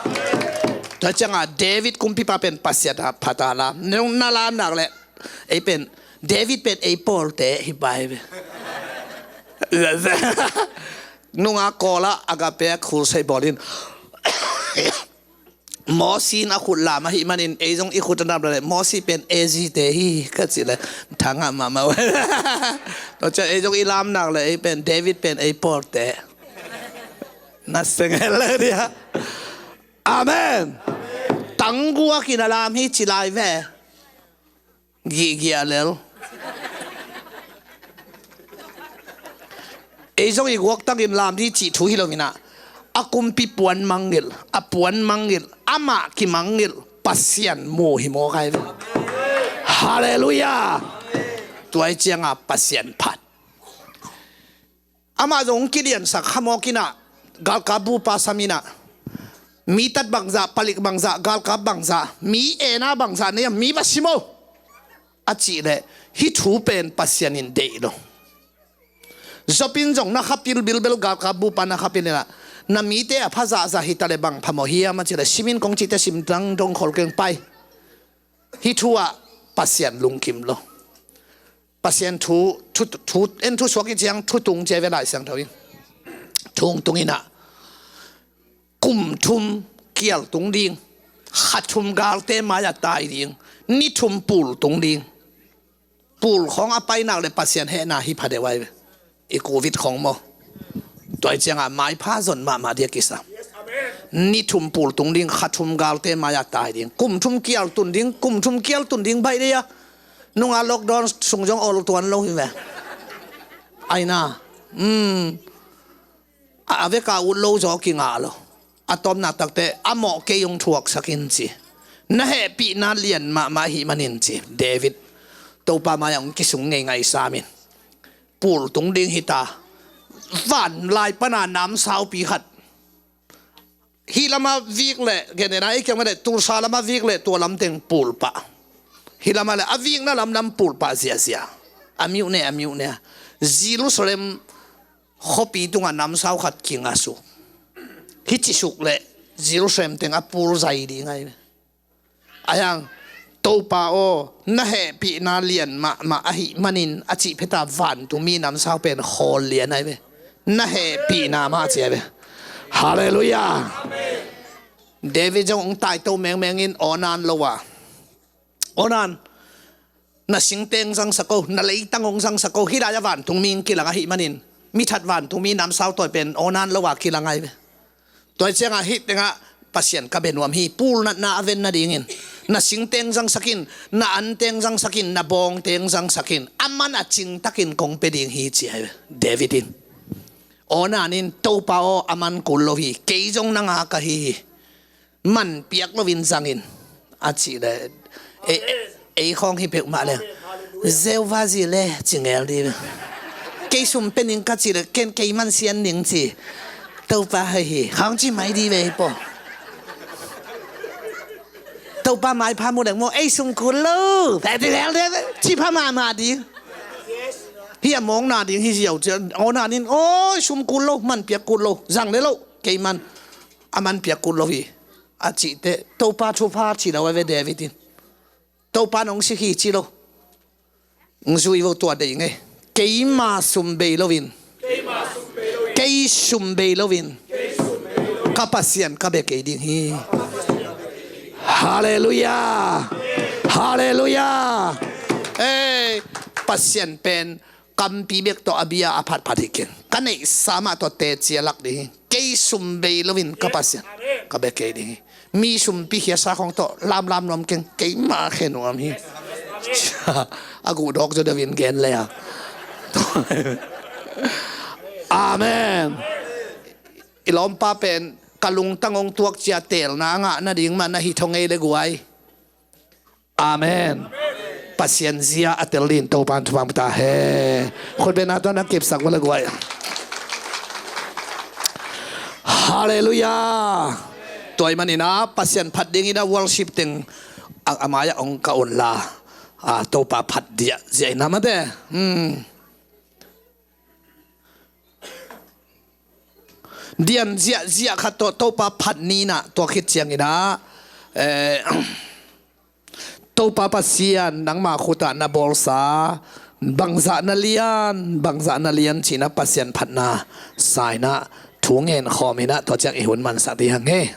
Tua cianga David kumpipa pen Pasian a phata lam. Nung na lam nak leh ei pen David pen ei pawlte hi pai ve. Nunga kawla agape a khulsai bawlin Mosi in a khut lam ahih manin ei zong i khut a lam le Mosi pen A Z te hi ka cih le thangah mahmah uh. Tua ciang ei zong i lam nak le ei pen David pen ei pawlte. Na seng hel le dia. Amen. Tangguak in a lam hi ci lai ve. Gihgiah lel. Ei zong i guaktang in lam dih cih thu hi lo inah a kumpi puan mangngilh, a puan mangngilh, amah kimangngilh, Pasian mu hi maw kai ve. Halleluiah. Tuai cianga Pasian phat. Amah zong kiliansak khamawk inah galkap bupa sam inah mi tat bangzah, palik bangzah, galkap bangzah, mi ena bangzah nei a mi va sim o a cih leh hih thu pen Pasian in deih lo. Job in zong na khapil bilbel galkap bupa na khapil inah na mite a phazahzah hi ta le bang phamawh hiam a cih leh simin kong cihte sim dang dong khol keng pai. Hih thu ah Pasian lungkim lo. Pasian thu, thu, thu, en thu suak i ciang thu tung cia ve Lai Siangtho in. Thung tung inah kum thum kial tung ding, kha thum galte mai-ah tai ding, ni thum pul tung ding. Pul khawng a painak le Pasian hehna hi pha deuh ai ve. I covid khawng maw. Tuai ciangah maipha zon mahmah dia kisa. Ni thum pul tung ding, kha thum galte mai-ah tai ding, kum thum kial tun ding, kum thum kial tun ding baih dia. Nunga lockdown sung zong ol tuan lo hi ve. Aina. A veka ut lo zaw kingah lo. A tawpna takte a mawh kei hong thuaksak in ci. Na hehpihna lian mahmah ahih manin ci. David, Topa mai-ah hong kisung ngeingai samin pul tung ding hita. Van lai pana namsaupi khat. Hih lama vik le genena ei kiang le Tulsa lama vik le tua lamteng pulpah. Hih lama le a vikna lamlam pulpah ziahziah. A miuhne a miuhne a Jerusalem khuapi tungah namsau khat kinga suk. Hih ci suk le Jerusalem teng a pul zai ding ai. Ayang, Topa aw, na hehpihna lian mahmah ahih manin a cih pheta vantungmi namsau pen khawl lian ai ve. Na hehpihna mah ci ai ve. Halleluiah. David zong hong taito mengmeng in aw nan lo a. Aw nan, na singteng zangsak o, na leitang hong zangsak o, hih lai-ah vantungmi hong kilang ahih manin mi that vantungmi namsau tawi pen aw nan lo a kilang ai ve. Tuai ciangah hih tengah Pasian ka bia nuam hi, pulnatna a ven nadingin na singteng zangsak in, na anteng zangsak in, na bawngteng zangsak in, a man a cingtakin kong pia ding hi ci ai ve David in. Aw nan in Topa aw a man kul lo hi, kei zong nanga ka hi hi. Man piak loin zangin a cih le ei, ei khawng hi peuhmah le Jehovah zi le ci ngel dih. Kei sum pe ning ka cih le ken kei man sian ning ci. Topa hei hi khawng ci mai dih ve hi po. Topa maipha mu deng maw ei sum kul lo. Pe ti ngel dih ci pha mahmah dih. Hi a mawkna ding hi ziau cia aw nan in aw sum kul lo man piak kul lo zang le lo kei man. A man piak kul lo hi. A cihte Topa thupha ci lo a ve David in. Topa nong sik hi ci lo. Ng zui vo tua dei ngei. Keima sum bei loin, kei sum bei loin ka Pasian ka bia kei ding hi. Halleluiah. Halleluiah. Ei, Pasian pen kampi bek tawh a bia a phatphat hi keng. Ka neihsa mah tawh teci a lak ding hi. Kei sum bei loin ka Pasian ka bia kei ding hi. Mi sumpi khiasa khong tawh lamlam nuam keng. Keima khe nuam hi. A guhdawk zaw deuhin gen le a. Amen. I lawmpa pen ka lungtang hong tuak cia teelna a ngah nading mah na hi thong ei le guai. Amen. Pasian zia a tel din Topan thupha ta he. Khutbetna tawh na kipsak vala guai. Halleluiah. Tua ahih manin a Pasian phat dingin a worship teng a, a mai-ah hong ka unla. A, Topa phat dia zia ina mate. Hmm. Dian ziahziah khat tawh Topa phat ni inah tua khit ciangin ah, eh, Topa Pasian nangma khutah na bawlsa bangzah na lian, bangzah na lian cihna Pasian phatna sa inah thu ngen khawm inah tua ciang i hun mansak dih hang hi.